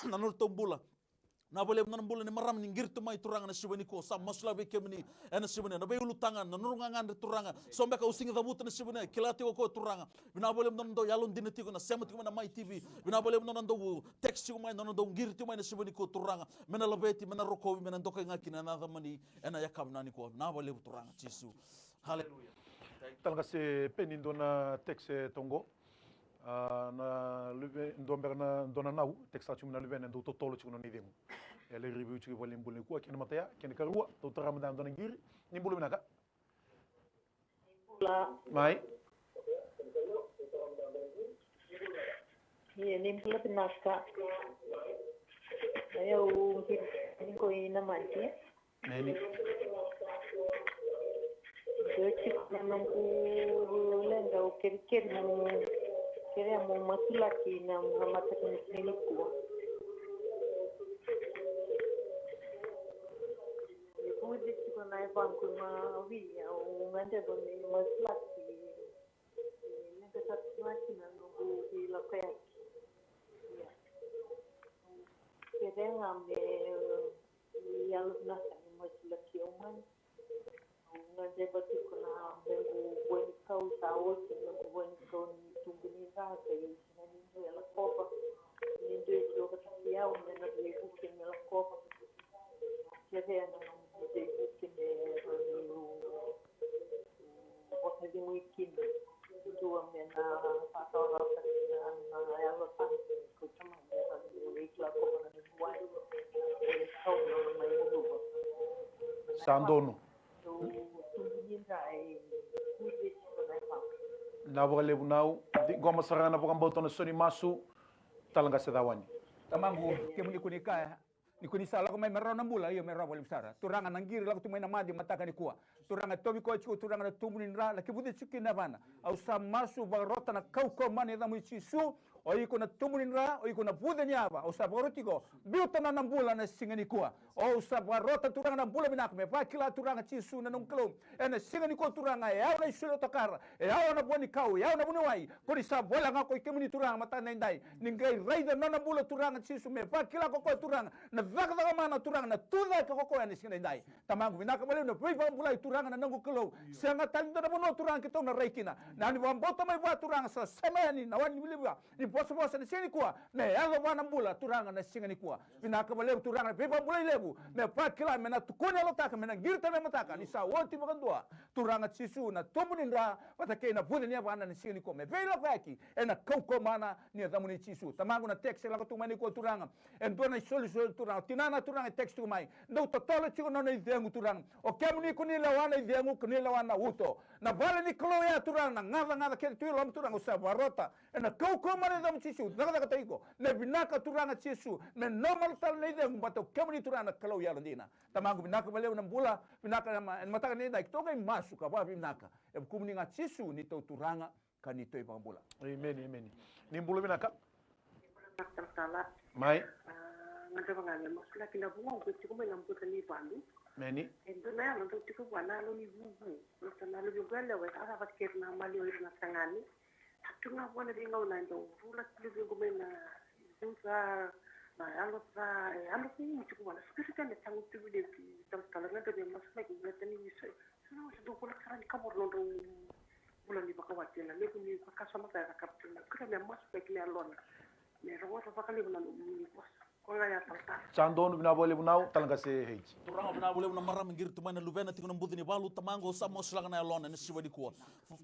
na nodratou bula. Vinaka vakalevu na nona bula ni marama ni qiri tu mai, Turaga, na siga nikua. Sa masulaka vei kemuni ena siga nikua. Na veiulutaga, na nodrau gagadre, Turaga. So beka au sega ni cavuta na siga nikua, kila tiko o koya, Turaga. Vinaka vakalevu na nona dau yalodina tiko, na sema tiko mai na Mai T V. Vinaka vakalevu na nona dau text tiko mai, na nona dau qiri tiko mai na siga nikua, Turaga. Me na laveti, me na rokovi, me na dokai ga kina ena yacamuni ena yakavi nikua. Vinaka vakalevu, Turaga Jisu. Haleluya. Tale ga se Peni, dua na text e toqo. A, na luve, dua beka na, dua na nau, text-taka tiko mai na luvena, e dau totolo tiko na nona icegu. E lai review tiko i valenibula nikua, kena imatai ya, kena ikarua, dau tara mada dua na qiri. Ni bula vinaka. Bula. Mai. Ia, ni bula vinaka. Ia, au qiri, ni qo i Namadi. Nani. Dua tiko na noqu leqa au kerekere mo, kerea mo masulaki na, na mataka ni siga nikua. E vuce tiko na yavaqu na wili, au gadreva me masulaki. E leqa sara tiko ga kina na noqu veilakoyaki. Ia. Kerea ga me yalovinaka ni masulaki au mai. Au gadreva tiko na noqu vuanikau, sa oti na noqu vuanikau ni tubu ni dra, sa i sega ni dua e lakova. Ni dua e ciwakataki au me na veivuke me lakova. Kerea na noqu veivuke me rawa niu vakacegui kina. Dua me na vakarawarawa kina na yalo tani, ko tama me rawa niu veikilakova na noqu wai. E kau na mai uluva. Sa donu. Vinaka vakalevu nau. Ciqoma sara na vakabauta na sau ni masu. Tale ga se cawani. Tamaqu, kemuni ko ni kaya ni ko ni sa lako mai me rawa na bula, io me rawa vakalevu sara. Turaga, na qiri lako tu mai Namadi mataka nikua. Turaga, tauvi koya tiko, Turaga, na tubu ni dra, laki vuce tiko kina yavana. Au sa masu, vakarota na kaukauwa mana ni yacamuni Jisu. O iko na tubu ni dra, o iko na vuce ni yava. Au sa vakarota tiko, biuta na nona bula na siga nikua. Au sa vakarota, Turaga, na bula vinaka, me vakila, Turaga Jisu na noqu Kalou. Ena siga nikua, Turaga, e au na isulu tokara, e au na vuanikau, e au na vuniwai. Ko ni sa voleka ga ko i kemuni, Turaga, mataka edaidai. Ni qai raica na nona bula, Turaga Jisu, me vakila ko koya, Turaga, na cakacaka mana, Turaga, na tucake ko koya ena siga edaidai. Tamaqu, vinaka vakalevu na veivakabulai, Turaga, na noqu Kalou. Sega tale ni dua na vanua, Turaga, keitou na rai kina. Na ni vakabauta mai vua, Turaga, sa sema yani na wai ni vuli vua. Ni vosavosa na siga nikua, me yaco vua na bula, Turaga, na siga nikua. Vinaka vakalevu, Turaga, na veivakabulai levu, me vakila, me na tukuni yalotaka, me na qiri tale me mataka ni sa oti vakadua. Turaga Jisu, na tubu ni dra vata kei na vuce ni yavana na siga nikua, me veilakoyaki ena kaukauwa mana ni yacamuni Jisu. Tamaqu, na text e lako tu mai nikua, Turaga, e dua na isolisoli, Turaga. Tinana, Turaga, e text tu mai, dau totolo tiko na nona icegu, Turaga. O kemuni ko ni lewa na icegu, ko ni lewa na uto. Na vale ni Kalou ya, Turaga, na gacagaca kece tu i loma, Turaga, au sa vakarota. Ena kaukauwa mana yaca i Jisu, cakacakataki iko. Me vinaka Turaga Jisu, me normal tale na icegu, baleta o kemuni Turaga na Kalou yalodina. Tamaqu, vinaka vakalevu na bula, vinaka na ma-, ena mataka ni dai, keitou qai masu ka vakavinavinaka. E vukumuni ga Jisu, ni tou Turaga, ka ni tou iVakabula. Emeni, emeni. Ni bula vinaka. Talatala. Mai. Ah, gadreva ga me masulaki na vugoqu e tiko mai na buca ni valu. Emeni. E dua na yalo dau tiko vua na yalo ni vuvu. Baleta na yalo ni vuvu e lewe, a cava kei ira na maliwa, ira na tagane. A tu ga vua na veigauna e dau rula tu vei qo mai na vuca, na yalo ca, e yalo vuvu tiko vua na spirit e me tagu tu vei talatala, gadreva me masulaki, baleta ni so, so na oti dau voleka sara ni kavoro nodrau bula ni vakawati ena levu ni vakasama ka e cakava tu na kura me masulaki na yalona. Me rogoca vakalevu na nomuni vosa. Ko ga ya talatala. Sa donu, vinaka vakalevu Nau, talatala qase H. Turaga, vinaka vakalevu na marama qiri tu mai na luvena tiko na buca ni valu, tamaqu, au sa masulaka na yalona ena siga nikua.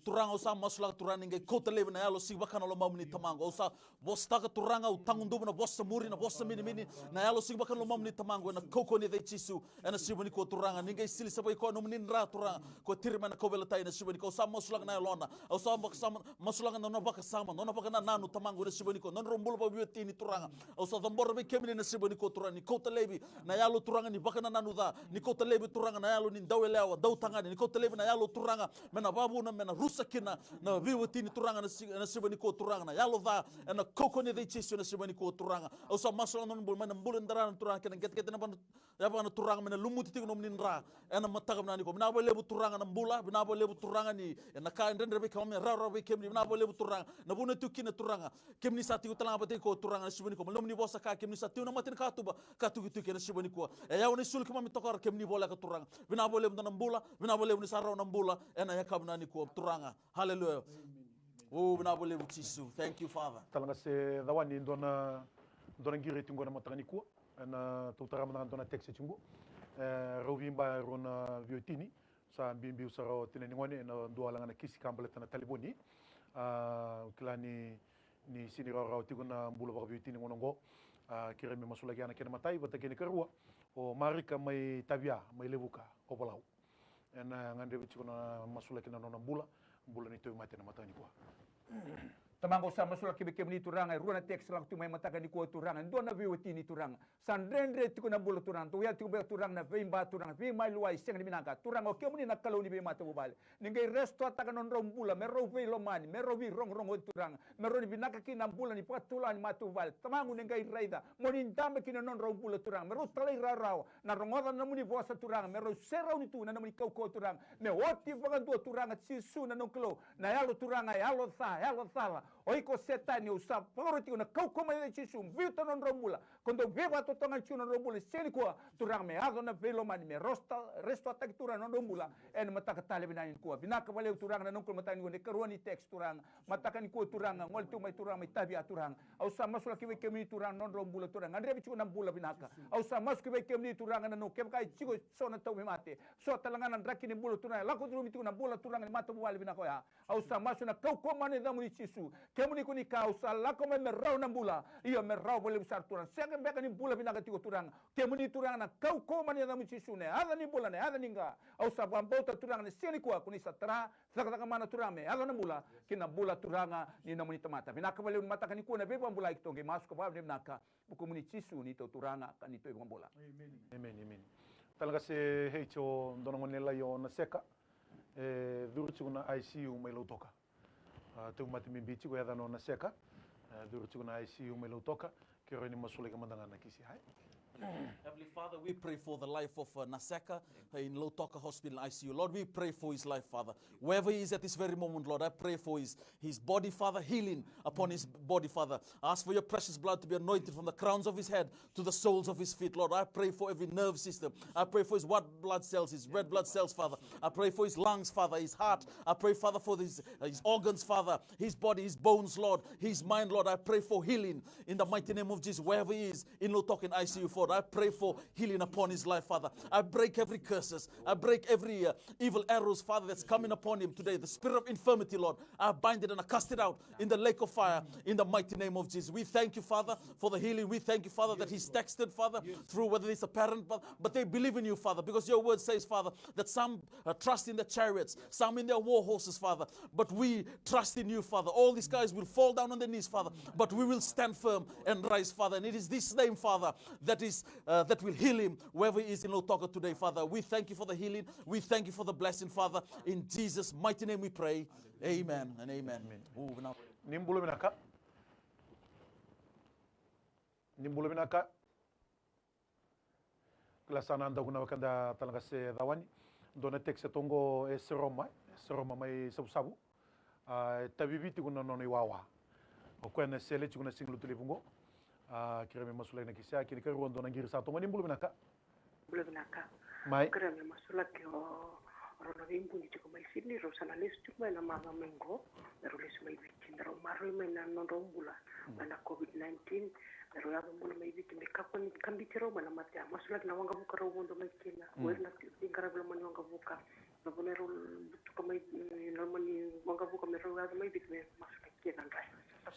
Turaga, au sa masulaka Turaga ni qai kauta laivi na yalo sivaka na lomamuni, tamaqu. Au sa vosataka Turaga, au taguduva na vosa muri, na vosa minimini, na yalo sivaka na lomamuni, tamaqu, ena kaukauwa ni yaca i Jisu. Ena siga nikua Turaga, ni qai sili savai koya nomuni dra Turaga, ko tiri mai na kauveilatai ena siga nikua. Au sa masulaka na yalona, au sa vaka-, sa ma-, masulaka na nona vakasama, nona vakanananu tamaqu ena siga nikua, nodrau bula vakaveiwatini Turaga. Au sa cabora vei kemuni ena siga nikua Turaga, ni kauta laivi na yalo Turaga ni vakanananu ca, ni kauta laivi Turaga na yalo ni dauyalewa, dautagane, ni kauta laivi na yalo Turaga me na vavuna, me na rusa kina na veiwatini Turaga ena si-, ena siga nikua Turaga, na yalo ca, ena kaukauwa ni yaca i Jisu ena siga nikua Turaga. Au sa masulaka na nona bula, mai na bula ni dra na Turaga, kei na qeteqete na vana yavana Turaga, me na lumuti tiko nomuni dra ena mataka vinaka nikua. Vinaka vakalevu Turaga na bula, vinaka vakalevu Turaga ni na ka e dredre vei kemuni, me rawarawa vei kemuni, vinaka vakalevu Turaga. Na vuna e tu kina Turaga, kemuni sa tiko tale ga vata kei koya Turaga ena siga nikua. Mai na nomuni vosa ka kemuni sa tiko na mata ni katuba ka tukituki ena siga nikua. E yawa na isulu keimami tokara, kemuni voleka Turaga. Vinaka vakalevu dua na bula, vinaka vakalevu ni sa rawa na bula ena yakavi vinaka nikua Turaga. Haleluya. O, vinaka vakalevu Jisu. Thank you, Father. Talatala qase Cawani, dua na, dua na qiri tiko qo ena mataka nikua. Ena tou tara mada ga dua na text tiko qo. E, rau veiba e rua na veiwatini. Sa biubiu sara o tina ni gone, ena dua wale ga na kisi ka baleta na talevoni. A, au kila ni, ni sega ni rawarawa tiko na bula vakaveiwatini gauna qo. A, kerea me masulaki ya na kena imatai, vata kei na ikarua. O Marika mai Tavia, mai Levuka, Ovalau. Ena gadrevi tiko na masulaki na nona bula, bula ni tauvimate ena mataka nikua. Tamaqu, au sa masulaki vei kemuni Turaga, e rua na text lako tu mai mataka nikua Turaga, e dua na veiwatini Turaga. Sa dredre tiko na bula Turaga, dau yaco tiko beka Turaga na veiba Turaga, veimaliwai, sega ni vinaka. Turaga, o kemuni na Kalou ni veimatavuvale. Ni qai restore-taka na nodrau bula, me rau veilomani, me rau veirogorogo Turaga. Me rau ni vinaka kina na bula ni vakatulewa ni matavuvale. Tamaqu, ni qai raica, mo ni dabe kina na nodrau bula Turaga. Me rau talairawarawa, na rogoca na nomuni vosa Turaga, me rau serauni tu na nomuni kaukauwa Turaga, me oti vakadua Turaga Jisu na noqu Kalou, na yalo Turaga, yalo ca, yalo cala. O iko Setani, au sa vakaroti iko na kaukauwa mai Jisu, biuta na nodrau bula, ko dau veivakatotogani tiko na nodrau bula, sega nikua, Turaga me yaco na veilomani, me restore-, restore-taki Turaga na nodrau bula, ena mataka tale vinaka nikua. Vinaka vakalevu Turaga na noqu Kalou, mataka nikua, na ikarua ni text Turaga, mataka nikua Turaga, gole tu mai Turaga, mai Tavia Turaga. Au sa masulaki vei kemuni Turaga na nodrau bula Turaga. Gadrevi tiko na bula vinaka. Au sa masulaki vei kemuni Turaga na noqu, kevaka e tiko eso na tauvimate, so tale ga na draki ni bula Turaga, lako curumi tiko na bula Turaga ni matavuvale vinaka oya. Au sa masu na kaukauwa mai na yacamuni Jisu. Kemuni ko ni kaya, au sa lako mai me rawa na bula, io me rawa vakalevu sara Turaga. Sega beka ni bula vinaka tiko Turaga. Kemuni Turaga na kaukauwa mai na yacamuni Jisu, na yaca ni bula, na yaca ni qa. Au sa vakabauta Turaga na siga nikua ko ni sa tara cakacaka mana Turaga me yaco na bula ki na bula Turaga ni nomuni tamata. Vinaka vakalevu ni mataka nikua na veivakabulai, keitou qai masu ka vakavinavinaka. Vukumuni Jisu neitou Turaga ka neitou iVakabula. Emeni, emeni. Talatala qase H, o dua na gone lailai o Naseka, e curu tiko na I C U mai Lautoka. A, tauvimate bibi tiko, e yacana o Naseka. E curu tiko na I C U mai Lautoka. Kerea ni masulaki mada ga na kisi. Hai. Heavenly Father, we pray for the life of, uh, Naseka, uh, in Lautoka Hospital I C U. Lord, we pray for his life, Father. Wherever he is at this very moment, Lord, I pray for his, his body, Father, healing upon his body, Father. I ask for your precious blood to be anointed from the crowns of his head to the soles of his feet, Lord. I pray for every nerve system. I pray for his white blood cells, his red blood cells, Father. I pray for his lungs, Father, his heart. I pray, Father, for his, his organs, Father, his body, his bones, Lord, his mind, Lord. I pray for healing in the mighty name of Jesus, wherever he is, in Lautoka in I C U, Father. I pray for healing upon his life, Father. I break every curses. I break every uh, evil arrows, Father, that's coming upon him today. The spirit of infirmity, Lord, I bind it and I cast it out in the lake of fire in the mighty name of Jesus. We thank you, Father, for the healing. We thank you, Father, that he's texted, Father, through whether it's a parent, but, but they believe in you, Father, because your word says, Father, that some uh, trust in the chariots, some in their war horses, Father, but we trust in you, Father. All these guys will fall down on their knees, Father, but we will stand firm and rise, Father. And it is this name, Father, that is uh, that will heal him wherever he is in Lautoka today, Father. We thank you for the healing. We thank you for the blessing, Father. In Jesus' mighty name we pray. Amen and amen. Amen. Ooh, now Ni bula vinaka. Ni bula vinaka. Kila sa na dau na wekada talega se cawani. Dua na text e toqo e Seroma, e Seroma mai Savusavu. A, e tavivi tiko na nona iwawa. O koya na sele tiko na siga Lotulevu qo. A, kere me masulaki na kisia, kei na karua dua na qiri sa toqo. Ni bula vinaka. Bula vinaka. Mai. Kere me masulaki o rau na veibuli tiko mai Sydney, rau sa na lesu tiko mai na macawa mai qo, me rau lesu mai Viti, me rau maroroi mai na nodrau bula mai na COVID nineteen, me rau yaco bula mai Viti, me kakua ni kabiti rau mai na mate. A masulaki na waqavuka rau vodo mai kina, o ira na tiko qaravi loma ni waqavuka, na vanua rau butuka mai, mm, na loma ni waqavuka me rau yaco mai Viti, me masulaki kina na drai.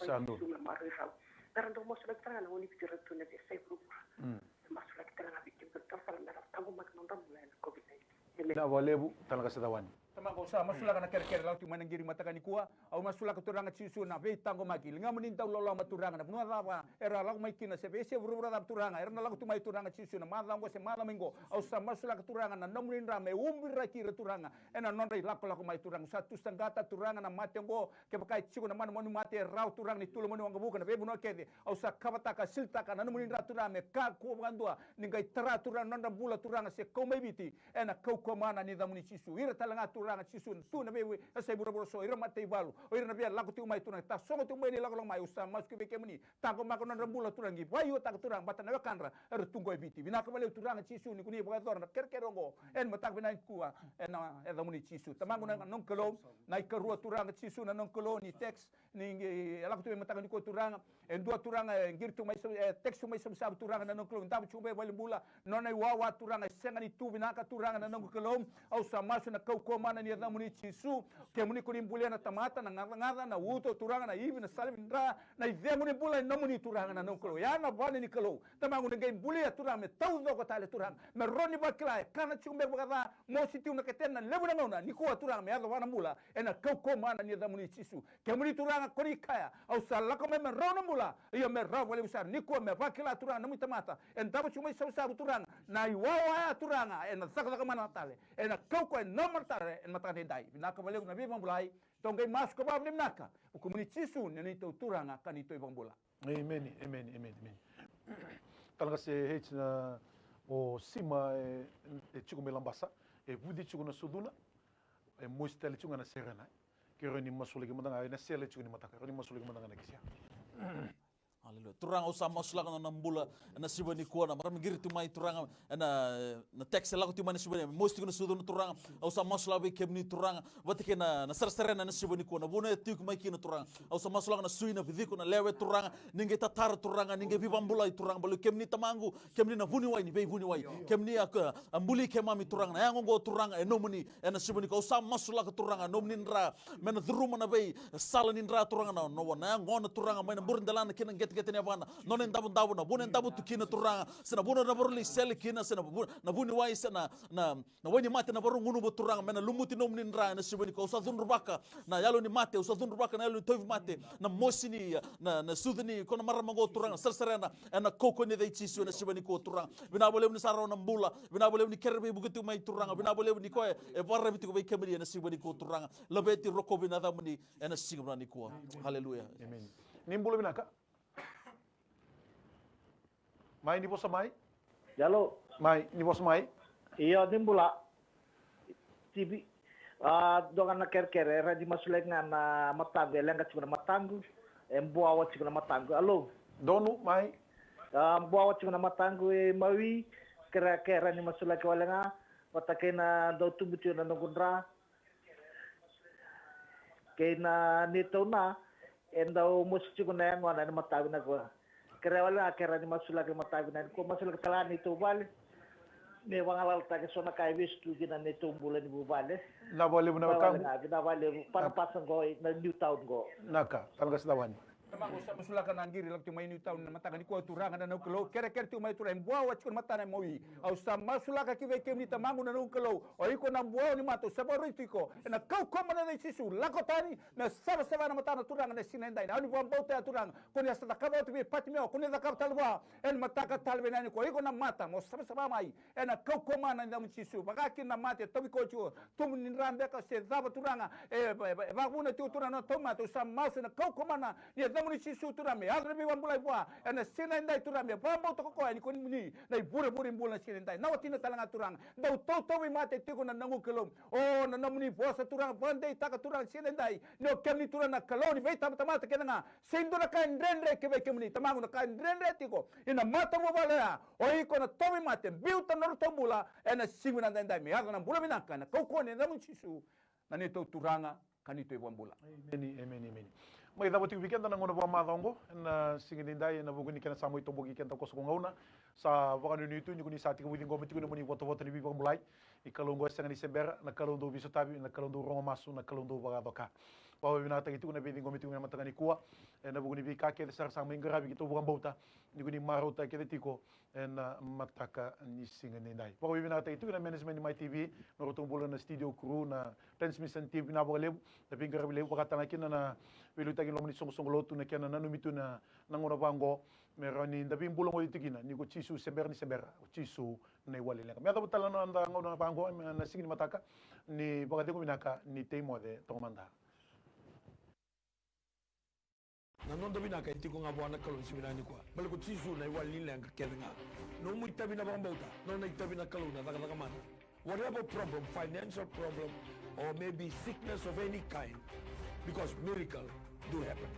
Sa donu. Me maroroi rau. Me ra dau masulaki tale ga na gone ni Viti rau tu na veiyasai vuravura. Masulaki tale ga vei kemudou talatala me ra taqomaki na nodra bula ena COVID nineteen. Emeni. Vinaka vakalevu, talatala se cawani. Tamaqu, au sa masulaka na kerekere lako tiko mai na qiri mataka nikua. Au masulaka Turaga Jisu na veitaqomaki. Ligamuni dau loloma Turaga, na vanua cava era lako mai kina, se veiyasai vuravura cava Turaga era na lako tu mai Turaga Jisu na macawa oqo se macawa mai qo. Au sa masulaka Turaga na nomuni dra me ubiraki ira Turaga ena nodra ilakolako mai Turaga. Au sa tu saqata Turaga na mate oqo, kevaka e tiko na manumanu mate e rawa Turaga ni tu loma ni waqavuka na veivanua kece. Au sa kavataka, silitaka na nomuni dra Turaga me kakua vakadua ni qai tara Turaga na nodra bula Turaga se kau mai Viti ena kaukauwa mana ni yacamuni Jisu. Ira tale ga Turaga Jisu na tu na veiyasai vuravura so, ira mataivalu, o ira na via lako tiko mai Turaga, tasogo tiko mai na ilakolako mai, au sa masu ki vei kemuni, taqomaka na nodra bula Turaga, qai vakaukauwataka Turaga vata na wekadra era tu qo e Viti. Vinaka vakalevu Turaga Jisu ni ko ni vakayacora na kerekere oqo ena mataka vinaka nikua ena yacamuni Jisu. Tamaqu na noqu Kalou, na ikarua Turaga Jisu na noqu Kalou ni text ni qi-, e lako tu mai mataka nikua Turaga. E dua Turaga, e qiri tu mai sa-, e text tu mai Savusavu Turaga na noqu Kalou, davo tiko mai valenibula. Nona iwawa Turaga e sega ni tu vinaka Turaga na noqu Kalou. Au sa masu na kaukauwa mana ni yacamuni Jisu. Kemuni ko ni bulia na tamata, na gacagaca, na uto Turaga, na ivi, na sala ni dra, na icegu ni bula e nomuni Turaga na noqu Kalou. Ya na vale ni Kalou. Tamaqu ni qai bulia Turaga me taucoko tale Turaga. Me rawa ni vakila e kana tiko beka vakaca, mosi tiko na ketena, levu na gauna, nikua Turaga me yaco vua na bula. Ena kaukauwa mana ni yacamuni Jisu. Kemuni Turaga ko ni kaya, au sa lako mai me rawa na bula, io me rawa vakalevu sara. Nikua me vakila Turaga na nomuni tamata e davo tiko mai Savusavu Turaga, na iwawa ya Turaga ena cakacaka mana tale, ena kaukauwa e noma tale ena mataka edaidai. Vinaka vakalevu na veivakabulai. Tou qai masu ka vakavinavinaka. Vukumuni Jisu na neitou Turaga ka neitou iVakabula. Emeni, emeni, emeni, emeni. Talatala se H na o Sima e, e tiko mai Labasa, e vuci tiko na sucuna, e mosi tale tiko ga na serena. Ke rawa ni masulaki mada ga, e na sele tiko ni mataka, rawa ni masulaki mada ga na kisia. Aleluya. Turaga, au sa masulaka na nona bula ena siga nikua, na marama qiri tu mai Turaga, ena, na text e lako tu mai na siga nikua, mosi tiko na sucuna Turaga. Au sa masulaka vei kemuni Turaga, vata kei na, na sarisarina ena siga nikua, na vanua e tiko mai kina Turaga. Au sa masulaka na sui, na viciko, na lewe Turaga, ni qai tatara Turaga, ni qai veivakabulai Turaga, baleta kemuni Tamaqu, kemuni na vuniwai ni veivuniwai. Kemuni a, a buli keimami Turaga, na yago oqo Turaga e nomuni, ena siga nikua. Au sa masulaka Turaga, nomuni dra, me na curuma na veisala ni dra Turaga na, na, na yagona Turaga, mai na bure delana kei na qeteqete ni yavana, nona idavodavo, na vanua e davo tu kina Turaga, se na vanua na vakarau lai sele kina, se na vu-, na vuniwai, se na, na, na wainimate na vakarau gunuva Turaga, me na lumuti nomuni dra ena siga nikua. Au sa cudruvaka na yalo ni mate, au sa cudruvaka na yalo ni tauvimate, na mosi ni, na, na sucu ni ko na marama oqo Turaga, na sarisarina, ena kaukauwa ni yaca i Jisu ena siga nikua Turaga. Vinaka vakalevu ni sa rawa na bula, vinaka vakalevu ni kere veivuke tiko mai Turaga, vinaka vakalevu ni koya e vakararavi tiko vei kemuni ena siga nikua Turaga. Laveti, rokovi na yacamuni ena siga vinaka nikua. Aleluya. Emeni. Ni bula vinaka. Mai, ni vosa mai. Yalo. Mai, ni vosa mai. Io, ni bula. Tivi. A, dua ga na kerekere, e rawa ni masulaki ga na mataqu, e leqa tiko na mataqu, e buawa tiko na mataqu. Alo. Donu, mai. A, buawa tiko na mataqu, e mawi, kere, ke rawa ni masulaki wale ga, vata kei na dau tubu tiko na noqu dra. Kei na neitou na, e dau mosi tiko na yagona ena mataka vinaka. Kerea wale ga ke rawa ni masulaki matavi na nikua, masulaki tale ga neitou vale. Me vagalalataki eso na ka e vesu tu kina neitou bula ni vuvale. Na vakalevu na wekaqu. Vinaka vakalevu. Pana pasa qo na Newtown qo. Naka, tale ga sa cavani. Tamaqu, au sa masulaka na qiri lako tiko mai Newtown na mataka nikua, Turaga na noqu Kalou. Kerekere tiko mai, Turaga, e buawa tiko na matana e mawi. Au sa masulaka ki vei kemuni, Tamaqu na noqu Kalou. O iko na buawa ni mata, au sa vakaroti tiko ena kaukaua mana nei Jisu. Lako tani, me savasava na matana, Turaga, na siga edai. Na au ni vakabauta ya, Turaga. Ko ni a sa cakava oti vei Patimeo, ko ni a cakava tale vua ena mataka tale vinaka nikua. Iko na mata, mo savasava mai ena kaukaua mana ni yaca i Jisu. Vaka kina na mate e tauvi koya tiko, tubu ni dra beka se cava, Turaga, e, e, e vakavuna tiko, Turaga, na tauvimate. Au sa masu ena kaukaua mana ni yacamuni Jisu, Turaga, me yaco na veivakabulai vua ena siga edai, Turaga, me vakabauta ko koya ni ko ni na ivurevure ni bula na siga edai. Na watina tale ga, Turaga, dau tautauvimate tiko na noqu Kalou. O, na nomuni vosa, Turaga, vakadeitaka, Turaga, siga edai, ni o kemuni, Turaga, na Kalou ni veitabatamata kece ga. Sega ni dua na ka e dredre ki vei kemuni, Tamaqu, na ka e dredre tiko ina matavuvale oya. O iko na tauvimate, biuta na nodratou bula ena siga vinaka edaidai, me yaco na bula vinaka ena kaukaua ni yacamuni Jisu, na neitou Turaga ka neitou iVakabula. Emeni, emeni, emeni. Mai cava tiko vei keda na gauna vakamacawa oqo ena siga edaidai, ena vuku ni kena sa mai toboki keda ko so ko gauna. Sa vakanuinui tu ni ko ni sa tekivu ciqoma tiko na nomuni votavota ni veivakabulai. Ni Kalou oqo e sega ni se bera, na Kalou dau veisotavi, na Kalou dau rogo masu, na Kalou dau vakacoka. Vakavinavinakataki tiko na veiciqomi tiko ena mataka nikua, ena vuku ni veika kece sara sa mai qaravi keitou vakabauta ni ko ni marautaka kece tiko ena mataka ni siga edaidai. Vakavinavinakataki tiko na management ni Mai T V, na nodratou bula, na studio crew, na transmission team, vinaka vakalevu na veiqaravi levu, vaka tale ga kina na veiliutaki ni loma ni soqosoqo lotu, na kena nanumi tu na, na gauna vaqo me rawa ni da veibulagoci tiko kina ni ko Jisu se bera ni se bera, o Jisu na iwali leqa. Me yacova tale na noda gauna vaqo, me na siga ni mataka, ni vakacegu vinaka, ni tei moce toka mada. Na noda vinaka e tiko ga vua na Kalou ni siga vinaka nikua. Baleta ko Jisu na iwali ni leqa kece ga. Nomu itavi na vakabauta, nona itavi na Kalou na cakacaka mana. Whatever problem, financial problem, or maybe sickness of any kind, because miracle do happen.